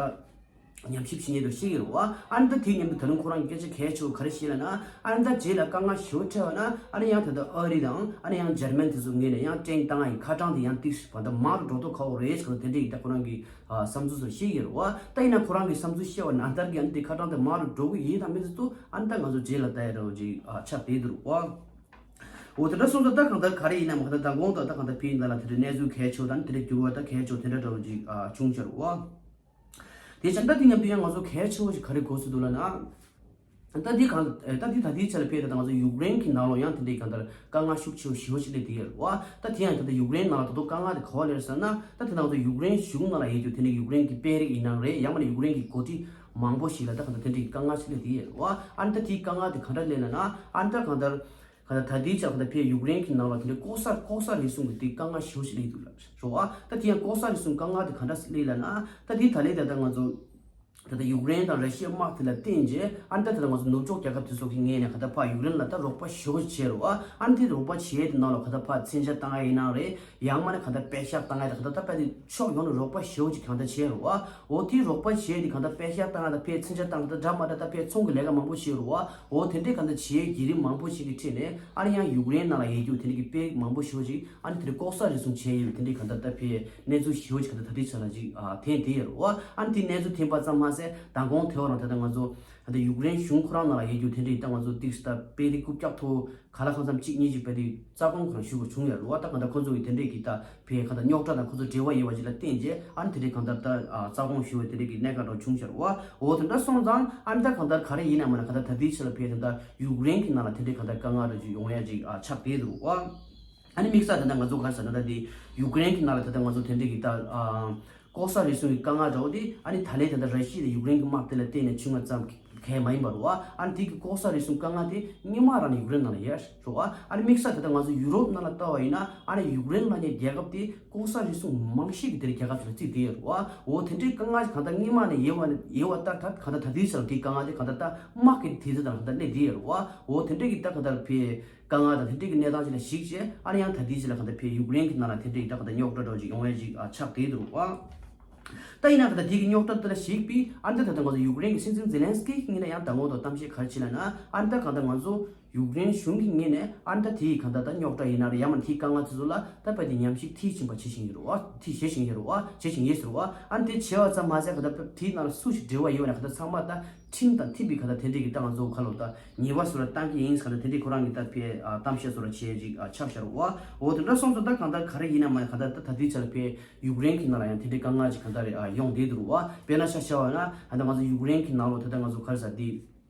ཉམས་ཞིབ་བྱེད་མཁན་དེ་ཚོ་ཤེས་ཀྱི་རེད་བ། ཨ་ནི་ད་དེའི་མཉམ་དུ་ད་རུང་ཁོ་རང་གི་སྐད་ཆ་གལ་ཆེ་བོ་ག་རེ་བཤད་ལབ་ན། ཨ་ནི་ད་རྗེས་ལ་དཀའ་ངལ་ཞེ་པོ་འཕྲད་པ་ན་ཨ་ནི་ཡང་ད་ལྟ་ཨ་རི་དང་ཨ་ནི་ཡང་འཇར་མན་དེ་ཚོ་ངོས་ནས་ཡང་ཀྲེན་བཏང་ཡས་ཁ་གྲངས་དེ་ཡང་ཏིག་ཙམ་ད་མང་རུ་འགྲོ་མདོག་ཁ་པོ་རེད་ཟེར་དེ་འདྲའི་གི་ད་ཁོ་རང་གི་བསམ་ཚུལ་ཚོ་ཤེས་ཀྱི་རེད་བ། ད་ཡིན་ན་ཁོ་རང་གི་བསམ་ཚུལ་བཤད་པ་ནང་ལྟར་གྱི་ཨ་ནི་དེ་ཁ་གྲངས་དེ་མང་རུ་འགྲོ་གི་ཡིན་དང་མིན་ཚོ་ཨ་ནི་ད་ང་ཚོ་རྗེས་ལ་ལྟ་ཡ་འདྲ་བོ་ཅིག་ཆགས་བསྡད་འདུག་བ། འོ་དེ་འདྲ་སོང་ཙང་ད་གང་ལྟར་ག་རེ་ཡིན་ན་མ་གང་ལྟར་མདང་དགོང་དང་ད་གང་ལྟར་ཕའི་ནང་ལ་དེ་འདྲའི་གནས་ཚུལ་གལ་ཆེ་བོ་དང་དེ་འདྲའི་འགྱུར་བ་ད་གལ་ཆེ་བོ་དེ་འདྲ་འདྲ་བོ་ཅིག་བྱུང་ཤར་བ། དེ་བྱས་ད་དེ་མཉམ་དུ་ཡང་ང་ཚོ་གལ་ཆེ་བོ་ཞིག་ག་རེ་གོ་སྲིད་འདུག་ལབ་ན། ད་འདི་གང་ད་འདི་ད་ལྟའི་ཆ་ལ་ཕེབས་ད་ང་ཚོ་ཡུཀ་རེན་གྱི་ནང་ལོགས་ཡང་དེ་འདྲའི་གང་ལྟར་དཀའ་ངལ་ཤུགས་ཆེ་བོ་ཞེ་པོ་ཞིག་སླེབས་བསྡད་ཡོད་རེད་བ། ད་དེ་ཡང་ད་ལྟ་ཡུཀ་རེན་ནང་ལ་ད་དུང་དཀའ་ངལ་དེ་ག་པར་སླེབས་ཟེར་ན། ད་དེ་ནང་ཚོ་ཡུཀ་རེན་གཞུང་ནང་ལ་ཡོད་རྒྱུ་དེ་འདྲའི་ཡུཀ་རེན་གྱི་དཔོན་རིགས་ཡིན་ནའང་རེད། ཡང་མིན་ན་ཡུཀ་རེན་གྱི་འགོ་ཁྲིད་མང་པོ་ཞིག་ལ་ད་གང་ལྟར་དེ་འདྲའི་དཀའ་ངལ་ཞིག་སླེབས་བསྡད་ཡོད་རེད་བ། ཨ་ནི་ད་དེའི་དཀའ་ངལ་དེ་ག་འདྲ་སླེབས་ལབ་ན། ཨ་ནི་ད་གང་ལྟར་གང་ལྟར་ད་ལྟའི་ཆར་གང་ལྟར་ཕེབས་ཡུཀ་རེན་གྱི་ནང་ལ་དེ་འདྲའི་ལྐོག་ཟ་ལྐོག་ཟ་རུལ་སུངས་ཀྱི་དེ་དཀའ་ངལ་ཞེ་པོ་ཞིག་སླེབས་འདུག་ལབ་རེད་བ། ད་དེ་ཡང་ལྐོག་ཟ་རུལ་སུངས་དཀའ་ངལ་དེ་ག་འདྲ་སླེབས་ལབ་ན། ད་དེ་ད་ལྟའི་ད་ལྟ་ང་ཚོ་ད་ལྟ་ཡུཀ་རེན་དང་ར་ཤི་ཡའི་དམག་དེ་ལ་བརྟེན་རྗེས་ཨ་ནི་ད་ད་ལྟ་ང་ཚོ་ནུབ་ཕྱོགས་རྒྱལ་ཁབ་དེ་ཚོ་གི་ངོས་ནས་ག་ད་ཕར་ཡུཀ་རེན་ལ་ད་རོགས་པ་ཞེ་པོ་ཅིག་བྱས་རེད་བ། ཨ་ནི་དེ་རོགས་པ་བྱས་དེ་ནང་ལ་ག་ད་ཕར་མཚོན་ཆ་བཏང་ཡ་ཡིན་ནའང་རེད། ཡང་མིན་ན་ག་ད་པད་ཤག་བཏང་ཡ་དེ་ག་ད་ད་ཕར་དེ་ཕྱོགས་ཡོངས་ནས་རོགས་པ་ཞེ་པོ་ཅིག་གང་ད་བྱས་རེད་བ། འོ་དེ་རོགས་པ་བྱས་དེ་ག་ད་པད་ཤག་བཏང་ཡ་ད་ཕར་མཚོན་ཆ་བཏང་ད་འདྲ་མ་འདྲ་ད་ཕར་ཚོང་གི་ལས་ཀ་མང་པོ་བྱས་རེད་བ། འོ་དེ་འདྲའི་ག་ད་བྱས་བརྒྱུད་རིམ་མང་པོ་ཞིག་གི་ཁྲོད་ནས་ཨ་ནི་ཡང་ཡུཀ་རེན་ནང་ལ་ཡོད་རྒྱུ་དེ་འདྲ་གི་དཔོན་མང་པོ་ཞེ་པོ་ཅིག་ཨ་ནི་དེ་འདྲ་ལྐོག་ཟ་རུལ་སུངས་བྱས་ཡོད་དེ་འདྲའི་ག་ད་ད་ཕར་གནས་ཚུལ་ཞེ་པོ་ཅིག་ག་ད་ད་ལྟའི་ཆ་ལ་ཅིག་ཨ་ཐོན་བསྡད་ཡོད་རེད་བ། ཨ་ནི་དེ་གནས་ཚུལ་ཐོན་པ་ཙམ་མ་ཟད་མདང་དགོང་དེ་བར་ད་ལྟ་ང་ཚོ་ད་ལྟ་ཡུཀ་རེན་གཞུང་ཁོ་རང་ནང་ལ་ཡོད་རྒྱུ་དེ་འདྲའི་ད་ང་ཚོ་ཏིག་ཙམ་ད་དཔོན་རིགས་རྐུབ་བཀྱག་མཐོ་བོ་ག་ལ་གང་འཚམ་གཅིག་གཉིས་ཅིག་དཔེ་དེ་རྩ་དགོངས་ཁོ་རང་ཞུ་དགོས་བྱུང་ཡོད་རེད་བ། ད་གང་ལྟར་ཁོ་ཚོ་གི་དེ་འདྲས་ཀྱི་ད་ཕའི་གང་ལྟར་རྙོག་དྲ་དང་ཁོ་ཚོ་འབྲེལ་བ་ཡོད་པ་ཅིག་ལ་བརྟེན་རྗེས་ཨ་ནི་དེ་འདྲས་གང་ལྟར་ད་རྩ་དགོངས་ཞུ་བའི་དེ་འདྲས་ཀྱི་གནད་འགག་འདྲ་བྱུང་ཤར་བ། འོ་དེ་འདྲ་སོང་ཙང་ཨ་ནི་ད་གང་ལྟར་ག་རེ་ཡིན་ན་མ་ན་གང་ལྟར་ད་ལྟའི་ཆ་ལ་ཕའི་ད་ལྟ་ཡུཀ་རེན་གྱི་ནང་ལ་དེ་འདྲས་གང་ལྟར་དཀའ་ངལ་རེ་ཅིག་ཡོང་ཡ་ཅིག་ཆགས་བསྡད་འདུག་བ། ཨ་ནི་དམིགས་བསལ་ད་ལྟ་ང་ཚོ་ག་རེ་ཟེར་ན་ད་དེ་ཡུཀ་རེན་གྱི་ནང་ལ་ད་ལྟ་ང་ཚོ་དེ་འདྲས་ཀྱི་ད་ལྐོག་ཟ་རུལ་སུངས་ཀྱི་དཀའ་ངལ་འདྲ་བོ་དེ་ཨ་ནི་ད་ལན་ད་ལྟ་ར་ཤི་ཡ་དང་ཡུཀ་རེན་གྱི་དམག་དེ་ལ་བརྟེན་ནས་བྱུང་བ་ཙམ་གས་མ་ཡིན་པ་རེད་བ། ཨ་ནི་དེ་གི་ལྐོག་ཟ་རུལ་སུངས་དཀའ་ངལ་དེ་སྔོན་མ་རང་ནས་ཡུཀ་རེན་ནང་ལ་ཡོད་རེད་བ། ཨ་ནི་དམིགས་བསལ་ད་ལྟ་ང་ཚོ་ཡུ་རོབ་ནང་ལ་ལྟ་བ་ཡིན་ན་ཨ་ནི་ཡུཀ་རེན་ལབ་མཁན་རྒྱལ་ཁབ་དེ་ལྐོག་ཟ་རུལ་སུངས་མང་ཤོས་ཀྱི་དེ་རྒྱལ་ཁབ་ཅིག་ལ་བརྩིས་བསྡད་ཡོད་རེད་བ། འོ་དེ་འདྲའི་དཀའ་ངལ་གང་ལྟར་སྔོན་མ་ནས་ཡོད་པ་ཡོད་པ་ལྟར་ད་གང་ལྟར་ད་ལྟའི་ཆར་དེའི་དཀའ་ངལ་དེ་གང་ལྟར་ད་དམག་གི་དེ་ཚོ་དང་གང་ལྟར་སླེབས་བསྡད་ཡོད་རེད་བ། འོ་དེ་འདྲའི་གི་ད་གང་ལྟར་ཕའི་དཀའ་ངལ་དང་དེ་འདྲའི་གི་གནས་སྟངས་ཅིག་ལ་གཞིགས་བྱས་ཨ་ནི་ཡང་ད་ལྟའི་ཆར་ལ་གང་ལྟར་ཕའི་ཡུཀ་རེན་གྱི་ནང་ལ་དེ་འདྲའི་གི་ད་གང་ལྟར་རྙོག་དྲ་འདྲ་བོ་ཅིག་ཡོང་ཡ་ཅིག་ཆགས་བསྡད་འདུག་རེད་བ། ད་ཡིན་ན་གང་ལྟར་དེ་གི་རྙོག་དྲ་དེ་ལ་གཞིགས་པའི་ཨ་ནི་ད་ད་ལྟ་ང་ཚོ་ཡུཀ་རེན་གྱི་སྲིད་འཛིན་ཛེ་ལན་སི་ཀི་གི་ངོས་ནས་ཡང་མདང་དགོང་དུ་གཏམ་བཤད་ག་རེ་བྱས་ལབ་ན་ཨ་ནི་ད་གང་ལྟར་ང་ཚོ་ཡུཀ་རེན་གཞུང་གི་ངོས་ནས་ཨ་ནི་ད་དེའི་གང་ལྟར་ད་རྙོག་དྲ་ཡིན་ན་རེད། ཡང་མིན་དེའི་དཀའ་ངལ་དེ་ཚོ་ལ་ད་ཕར་དེ་ཉམས་ཞིབ་མཐིལ་ཕྱིན་པ་བྱེད་བཞིན་ཡོད་རེད་བ། མཐིལ་བྱེད་བཞིན་ཡོད་རེད་བ། བྱེད་བཞིན་ཡོད་ཟེར་བ། ཨ་ནི་དེ་བྱས་པ་ཙམ་མ་ཟད་གང་ལྟར་དེའི་ནང་ལ་སུ་ཞིག་འབྲེལ་བ་ཡོད་ན་གང་ལྟར་ཚང་མ་ད་ཁྲིམས་དང་མཐུན་པའི་གང་ལྟར་དེ་འདྲའི་གི་ད་ང་ཚོ་ཁ་ལོ་ད་ཉེས་པ་སུ་ལ་བཏང་གི་ཡིན་གང་ལྟར་དེ་འདྲའི་ཁོ་རང་གི་ད་ཕའི་གཏམ་བཤད་སུ་ལ་བྱས་ཅིག་ཆགས་ཤར་བ། འོ་དེ་འདྲ་སོང་ཙང་ད་གང་ལྟར་ག་རེ་ཡིན་ན་མ་གང་ལྟར་ད་ད་ལྟའི་ཆར་ལ་ཕའི་ཡུཀ་རེན་གྱི་ནང་ལ་ཡང་དེ་འདྲའི་དཀའ་ངལ་ཅིག་གང་ལྟར་རེ་ཡོང་བསྡད་འདུག་བ། དཔེར་ན་ཆ་བཞག་པ་ན་ད་ལྟ་ང་ཚོ་ཡུཀ་རེན་གྱི་ནང་ལོ་ད་ལྟ་ང་ཚོ་ག་རེ་ཟེར་དེ་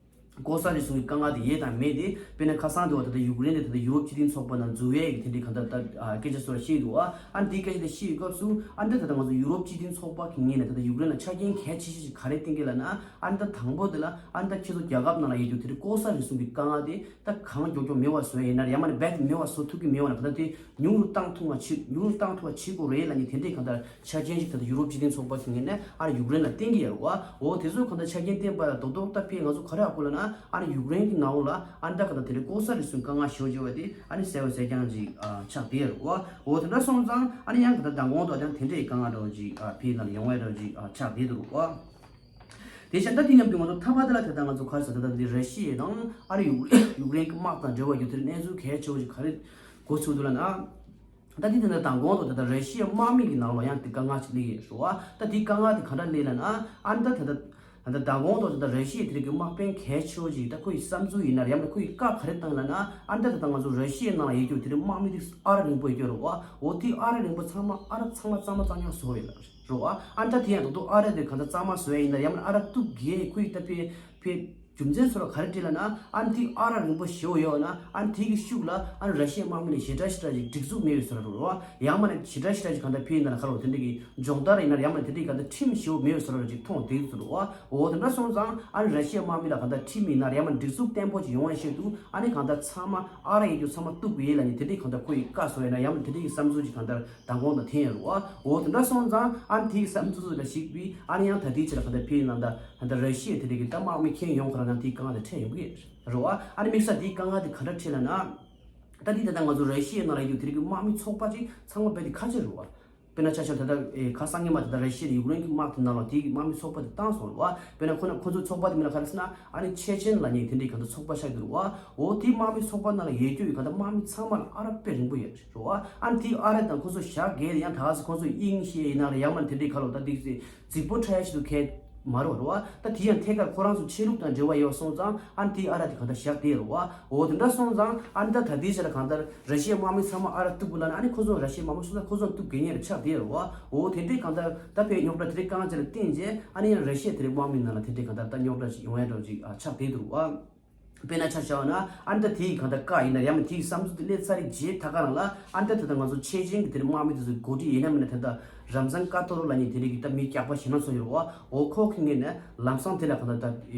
ལྐོག་ཟ་རུལ་སུངས་ཀྱི་དཀའ་ངལ་དེ་ཡོད་དང་མེད་དེ། དཔེར་ན་ཁ་སང་དེ་བ་ད་ལྟ་ཡུཀ་རེན་དེ་ད་ལྟ་ཡུ་རོབ་སྤྱི་མཐུན་ཚོགས་པ་ནང་འཛུལ་ཡས་ཀྱི་དེ་འདྲའི་གང་ལྟར་ད་སྐད་ཆ་སོགས་བཤད་འདུག་བ། ཨ་ནི་དེའི་སྐད་ཆ་དེ་བཤད་ཡོད་སྐབས་སུ་ཨ་ནི་ད་ལྟ་ང་ཚོ་ཡུ་རོབ་སྤྱི་མཐུན་ཚོགས་པ་གི་ངོས་ནས་ད་ལྟ་ཡུཀ་རེན་ལ་ཆ་རྐྱེན་གལ་ཆེ་ཤོས་ཤིག་ག་རེ་བསྟན་གྱི་ལབ་ན་ཨ་ནི་ད་དང་པོ་དེ་ལ་ཨ་ནི་ད་ཁྱེད་ཚོ་རྒྱལ་ཁབ་ནང་ལ་ཡོད་རྒྱུ་དེ་འདྲའི་ལྐོག་ཟ་རུལ་སུངས་ཀྱི་དཀའ་ངལ་དེ་ད་གང་མགྱོགས་མགྱོགས་མེད་པ་བཟོ་ཡ་ཡིན་ན་ཡང་མ་ནི་རྦད་དེ་མེད་པ་བཟོ་ཐུབ་ཀྱི་མེད་པ་ན་ག་ད་དེ་ཉུང་རུ་བཏང་ཐུབ་པ་བྱེད་ཉུང་རུ་བཏང་ཐུབ་པ་བྱེད་དགོས་རེད་ལབ་ནས་དེ་འདྲའི་གང་ལྟར་ཆ་རྐྱེན་ཞིག་ད་ལྟ་ཡུ་རོབ་སྤྱི་མཐུན་ཚོགས་པ་གི་ངོས་ནས་ཨ་ཡུཀ་རེན་ལ་བསྟན་གྱི་ཡོད་རེད་བ། འོ་དེ་ཚོ་གང་ལྟར་ཆ་རྐྱེན་བསྟན་པ་ལ་རྡོག་རྡོག་ད་ཕའི་ང་ཚོ་ག་རེ་ཧ་གོ་ལབ་ན་ ཨ་ནི་ཡུཀ་རེན་གྱི་ནང་ལ་ཨ་ནི་ད་ག་ད་དེ་རིང་ལྐོག་ཟ་རེད་ཟེར་དཀའ་ངལ་ཞེ་པོ་ཅིག་ཡོད་པ་དེ་ཨ་ནི་གསལ་བོ་གསལ་རྐྱང་ཅིག་ཨ་ཆགས་བསྡད་ཡོད་རེད་བ། འོ་དེ་འདྲ་སོང་ཙང་ཨ་ནི་ཡང་ག་ད་མདང་དགོང་དུ་ཡང་དེ་འདྲའི་དཀའ་ངལ་འདྲ་བོ་ཅིག་ཨ་ཕའི་ནང་ལ་ཡོང་བའི་འདྲ་བོ་ཅིག་ཨ་ཆགས་བསྡད་འདུག་རེད་བ། དེ་བཞིན་ད་དེ་མཉམ་དུ་ང་ཚོ་ཐ་མ་དེ་ལ་ད་ལྟ་ང་ཚོ་ག་རེ་ཟེར་ད་ལྟ་འདི་ར་ཤི་ཡ་དང་ཨ་རི་ཡུཀ་ཡུཀ་རེན་གྱི་དམག་དང་འབྲེལ་བ་ཡོད་དེ་གནས་ཚུལ་གལ་ཆེ་བོ་ཞིག་ག་རེ་གོ་ཚུགས་འདུག་ལབ་ན། ད་དེ་དེ་འདྲ་མདང་དགོང་དུ་ད་ལྟ་ར་ཤི་ཡ་དམག་མི་གི་ནང་ལ་ཡང་དེ་དཀའ་ངལ་ཞིག་སླེབས་ཡོད་རེད་བ། ད་དེ་དཀའ་ངལ་དེ་ག་འདྲ་སླེབས་ལབ་ན་ཨ་ནི་ད་ད་ལྟ་ད་ལྟ་མདང་དགོང་དུ་ད་ལྟ་ར་ཤི་ཡ་དེ་རིགས་ཀྱི་དམག་དཔོན་གལ་ཆེ་བོ་ཞིག་ད་ཁོ་ཡི་བསམ་ཚུལ་ཡིན་ན་ཡང་ན་ཁོ་ཡི་བཀའ་ག་རེ་བཏང་ལབ་ན་ཨ་ནི་ད་ད་ལྟ་ང་ཚོ་ར་ཤི་ཡའི་ནང་ལ་ཡོད་རྒྱུ་དེ་རིགས་དམག་མི་དེ་ཨ་རག་རིང་པོ་ཡོད་རེད་བ། འོ་དེ་ཨ་རག་རིང་པོ་ཚང་མ་ཨ་རག་ཚང་མ་གཙང་མ་གཙང་རྐྱང་བཟོ་ཡོད་ལབ་རེད་བ། ཨ་ནི་ད་དེ་ཡང་ད་དུང་ཨ་རག་དེ་གང་ལྟར་གཙང་མ་བཟོ་ཡ་ཡིན་ན་ཡང་ན་ཨ་རག་གཏུབ་གས་ཁོ་ཡི་ད་ཕེ་ཕེ་རྒྱུ་མཚན་སོགས་ལ་ག་རེ་བྲིས་ལབ་ན་ཨ་ནི་དེ་ཨ་རག་རིང་པོ་ཞེ་པོ་ཡོད་ན་ཨ་ནི་དེ་གི་ཤུགས་ལ་ཨ་ནི་ར་ཤི་ཡའི་དམག་མི་ལ་ཞེ་དྲག་ཞེ་དྲག་ཅིག་སྒྲིག་འཛུགས་མེད་པའི་བཟོ་འདྲ་རེད་བ། ཡང་མིན་ན་ཞེ་དྲག་ཞེ་དྲག་ཅིག་གང་ལྟར་ཕེ་ཡིན་ན་ལ་ཁ་ལོ་དེ་འདྲ་གི་སྦྱོང་བརྡར་ཡིན་ན་ཡང་མིན་ན་དེ་འདྲའི་གང་ལྟར་ཁྲིམས་ཞེ་པོ་མེད་པའི་བཟོ་འདྲ་ཅིག་མཐོང་བསྡད་ཀྱི་འདུག་རེད་བ། འོ་དེ་འདྲ་སོང་ཙང་ཨ་ནི་ར་ཤི་ཡའི་དམག་མི་ལ་གང་ལྟར་ཁྲིམས་ཡིན་ན་ཡང་མིན་ན་སྒྲིག་འཛུགས་བརྟན་པོ་ཅིག་ཡོང་བའི་ཆེད་དུ་ཨ་ནི་གང་ལྟར་ཚང་མ་ཨ་རག་ཡོད་རྒྱུ་ཚང་མ་གཏུབ་དགོས་ལབ་ནས་དེ་འདྲའི་གང་ལྟར་ཁོ་ཡི་བཀའ་བཟོ་ཡིན་ན་ཡང་མིན་ན་དེ་འདྲའི་གི་བསམ་ཚུལ་ཅིག་གང་ལྟར་མདང་དགོང་དང་འཐེན་ཡོད་རེད་བ། འོ་དེ་འདྲ་སོང་ཙང་ཨ་ནི་དེའི་བསམ་ཚུལ་ལ་གཞིགས་པའི་ཨ་ནི་ཡང་ད་ལྟའི་ཆ་ལ་གང་ལྟར་ཕེ་ཡིན་ན་ད་གང་ལྟར་ར་ཤི་ཡའི་དེ་འདྲའི་གི་ད་དམག་མི་ཁྱེར་ཡོང་ཁ་ལ་ན་དེའི་དཀའ་ངལ་དེ་འཕྲད་ཡོང་གི་རེད་བ། ཨ་ནི་དམིགས་བསལ་དེའི་དཀའ་ངལ་དེ་ག་འདྲ་འཕྲད་ལབ་ན། ད་འདི་ད་ལྟ་ང་ཚོ་ར་ཤི་ཡའི་ནང་ལ་ཡོད་རྒྱུ་དེ་རིགས་ཀྱི་དམག་མི་ཚོགས་པ་ཅིག་ཚང་མ་རྦད་དེ་ཁ་ཕྱེ་རེད་བ། དཔེར་ན་ཆ་བཞག་ད་ལྟ་ཨེ་ཁ་སང་ཉིན་མ་ད་ལྟ་ར་ཤི་ཡ་དང་ཡུཀ་རེན་གྱི་དམག་དེ་ནང་ལ་དེའི་དམག་མི་ཚོགས་པ་དེ་བཏང་སོང་རེད་བ། དཔེར་ན་ཁོ་ན་ཁོ་ཚོའི་ཚོགས་པ་དེ་མིང་ལ་ག་རེ་ཟེར་ན་ཨ་ནི་ཆེ་ཆེན་ལབ་མཁན་དེ་འདྲའི་གང་ལྟར་ཚོགས་པ་ཆགས་ཀྱི་འདུག་རེད་བ། འོ་དེའི་དམག་མི་ཚོགས་པ་ནང་ལ་ཡོད་རྒྱུ་ཡི་གང་ལྟར་དམག་མི་ཚང་མ་ལ་ཨ་རག་དཔེ་རིང་པོ་ཡོད་རེད་བ། ཨ་ནི་དེའི་ཨ་རག་དང་ཁོ་ཚོ་ཞག་བརྒྱད་ཡང་ད་ག་ཟེ་ཁོ་ཚོ་དབྱིངས་ཤེས་ཡིན་ན་རེད་ཡང་མིན་དེ་འདྲའི་ཁ་ལོ་ད་འདི་ཟེ་རྫིག་པོ་འཕྲད་ཡ་ཞིག་ཏུ་ཁེལ་མ་རེད་བ། ད་དེ་ཡང་ཐད་ཀར་ཁོ་རང་ཚོ་ཆོས་ལུགས་དང་འབྲེལ་བ་ཡོད་སོང་ཙང་ཨ་ནི་དེའི་ཨ་རག་དེ་གང་ལྟར་བཞག་བསྡད་རེད་བ། འོ་དེ་འདྲ་སོང་ཙང་ཨ་ནི་ད་ད་ལྟའི་ཆ་ལ་གང་ལྟར་ར་ཤི་ཡའི་དམག་མི་ཚང་མ་ཨ་རག་གཏུབ་དགོས་ལབ་ན་ཨ་ནི་ཁོ་ཚོ་ར་ཤི་ཡའི་དམག་མི་སོང་ཙང་ཁོ་ཚོ་གཏུབ་དགོས་ངེས་རེད་ཆགས་བསྡད་རེད་བ། འོ་དེ་འདྲའི་གང་ལྟར་ད་ཕའི་རྙོག་དྲ་དེ་འདྲའི་རྐང་ཅན་ལ་བརྟེན་རྗེས་ཨ་ནི་ཡང་ར་ཤི་ཡ་དེ་འདྲའི་དམག་མི་ནང་ལ་དེ་འདྲའི་གང་ལྟར་ད་རྙོག་དྲ་ཞིག་ཡོང་ཡ་འདྲ་བོ་ཅིག་ཨ་ཆགས་བསྡད་འདུག་རེད་བ། དཔེར་ན་ཆ་བཞག་ན་ཨ་ནི་ད་དེའི་གང་ལྟར་བཀའ་ཡིན་ན་ཡང་མིན་དེའི་བསམ་ཚུལ་དེ་སླེབས་ཚར་རེད་རྗེས་ད་ག་རང་ལ་ཨ་ནི་ད་ད་ལྟ་ང་ཚོ་ཆེ་ཆེན་གྱི་དེ་རིང་དམག་མི་དེ་ཚོའི་འགོ་ཁྲིད་ཡིན་ན་མིན་ན་དེ་ད་རམ་ཛན་ཀ་ཏོ་རོ་ལབ་མཁན་དེ་རིང་གི་ད་མི་སྐྱག་པ་ཞེ་ན་ཚོ་ཡོད་རེད་བ། འོ་ཁོ་གི་ངོས་ནས་ལམ་སང་དེ་ལ་གང་ལྟར་ད་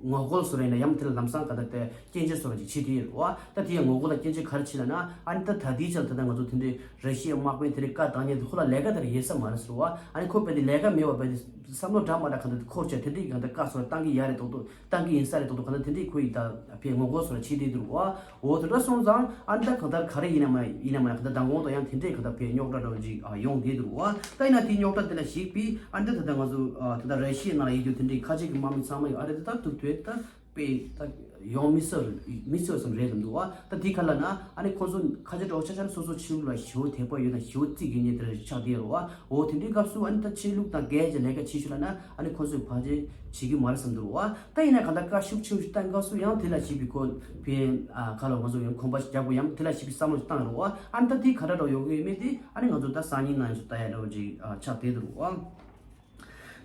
ངོ་རྒོལ་བཟོ་རེད་ན་ཡང་མིན་དེ་ལ་ལམ་སང་གང་ལྟར་དེ་སྐྱོན་བརྗོད་བཟོ་ར་ཅིག་བྱེད་དེ་ཡོད་རེད་བ། ད་དེ་ཡང་ངོ་རྒོལ་དང་སྐྱོན་བརྗོད་ག་རེ་བྱེད་ལབ་ན་ཨ་ནི་ད་ད་དེའི་ཆར་ད་ལྟ་ང་ཚོ་དེ་འདྲའི་ར་ཤི་ཡའི་དམག་དཔོན་དེ་རིང་བཀའ་བཏང་མཁན་དེ་ཁོ་ལ་ལས་ཀ་དེ་ར་ཡོད་ས་མ་རེད་ཟེར་བ། ཨ་ནི་ཁོ་དཔེ་དེ་ལས་ཀ་མེད་པ་དཔེ་དེ་བསམ་བློ་འདྲ་མ་འདྲ་གང་ལྟར་འཁོར་བྱས་དེ་འདྲའི་གང་ལྟར་བཀའ་སོགས་བཏང་གི་ཡ་རེད་མདོག་མདོག་བཏང་གི་ཡིན་ས་རེད་མདོག་མདོག་གང་ལྟར་དེ་འདྲའི་ཁོ་ཡི་ད་ཕའི་ངོ་རྒོལ་སོགས་ལ་བྱེད་བསྡད་འདུག་བ། འོ་དེ་འདྲ་སོང་ཙང་ཨ་ནི་ད་གང་ལྟར་ག་རེ་ཡིན་ན་མ་ཡིན་ན་མ་ཡིན་གང་ལྟར་མདང་དགོང་དང་ཡང་དེ་འདྲའི་གང་ལྟར་ཕའི་རྙོག་དྲ་འདྲ་བོ་ཅིག་ཨ་ཡོང་བསྡད་འདུག་བ། ད་ཡིན་ན་དེའི་རྙོག་དྲ་དེ་ལ་གཞིགས་པའི་ཨ་ནི་ད་ད་ལྟ་ང་ཚོ་ཨ་ད་ལྟ་ར་ཤི་ཡའི་ནང་ལ་ཡོད་རྒྱུ་དེ་འདྲའི་ཁ་ཆེ་གི་དམག་མི་ཚང་མ་ཡོད་ཨ་རེ་ད་ད་ཐུག་དུས་ད་དཔེ་ད་ཡོང་མི་སྲིད་མི་སྲིད་བསམ་རེད་འདུག་བ། ད་དེ་ག་ལབ་ན་ཨ་ནི་ཁོ་ཚོ་ཁ་ཆེ་གྲོགས་ཆ་ཆ་ནི་སོ་སོ་ཆོས་ལུགས་ལ་ཞེ་པོ་དད་པ་ཡོད་དང་ཞེ་པོ་བརྩི་དགོས་མཁན་དེ་འདྲ་ཆགས་བསྡད་ཡོད་རེད་བ། འོ་དེ་འདྲའི་སྐབས་སུ་ཨ་ནི་ད་ཆོས་ལུགས་དང་འགལ་གྱི་ལས་ཀ་བྱེད་ཤོག་ལབ་ན་ཨ་ནི་ཁོ་ཚོས་ཕལ་ཆེར་བྱེད་ཀྱི་མ་རེད་བསམ་འདུག་བ། ད་ཡིན་ན་གང་ལྟར་བཀའ་ཤུགས་ཆེ་བོ་ཞིག་བཏང་སྐབས་སུ་ཡང་དེ་ལ་ཞིབ་པའི་ཁོ་ཕན་ཨ་ག་ལ་ང་ཚོ་ཡང་གོམ་པ་ཞིག་རྒྱག་དགོས་ཡང་དེ་ལ་ཞིབ་པའི་བསམ་བློ་ཞིག་བཏང་ཡོད་རེད་བ། ཨ་ནི་ད་དེ་ག་འདྲ་འདྲ་བོ་ཡོང་གི་ཡོད་མེད་དེ་ཨ་ནི་ང་ཚོ་ད་སང་ཉིན་ནང་ཞིག་ལྟ་ཡ་འདྲ་བོ་ཅིག་ཨ་ཆགས་བསྡད་འདུག་བ།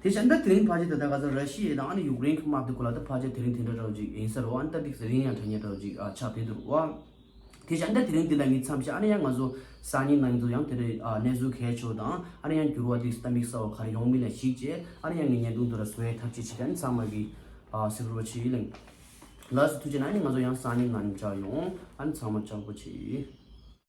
དེ་བཞིན་ད་དེ་རིང་ཕལ་ཆེར་ད་ལྟ་ག་ཚོད་ར་ཤི་ཡ་དང་ཨ་ནི་ཡུཀ་རེན་གྱི་དམག་དེ་སྐོར་ལ་ད་ཕལ་ཆེར་དེ་རིང་དེ་འདྲ་འདྲ་བོ་ཅིག་ཡིན་ས་རེད་བ། ཨ་ནི་ད་འདི་རིང་ཡང་དྲན་ཡ་འདྲ་བོ་ཅིག་ཨ་ཆགས་བསྡད་འདུག་བ། དེ་བཞིན་ད་དེ་རིང་འདི་ལ་ངས་མཚམས་བཞག་ཨ་ནི་ཡང་ང་ཚོ་སང་ཉིན་ནང་དུ་ཡང་དེ་འདྲའི་ཨ་གནས་ཚུལ་གལ་ཆེ་བ་དང་ཨ་ནི་ཡང་འགྱུར་བ་འདི་ད་དམིགས་བསལ་བ་ག་རེ་ཡོང་མིན་ལ་གཞིགས་བྱས་ཨ་ནི་ཡང་ངས་བརྙན་ཐུང་འདི་ལ་བཟོ་བའི་ཐབས་ཤེས་བྱེད་ཀྱི་ཨ་ནི་ཚང་མ་གི་ཨ་གཟིགས་རོགས་བྱེད་ལགས། ལགས་སོ་ཐུགས་རྗེ་གནང་། ཨ་ནི་ང་ཚོ་ཡང་སང་ཉིན་ནང་མཇལ་ཡོང་། ཨ་ནི་ཚང་མ་ལྕགས་པོ་བྱེད།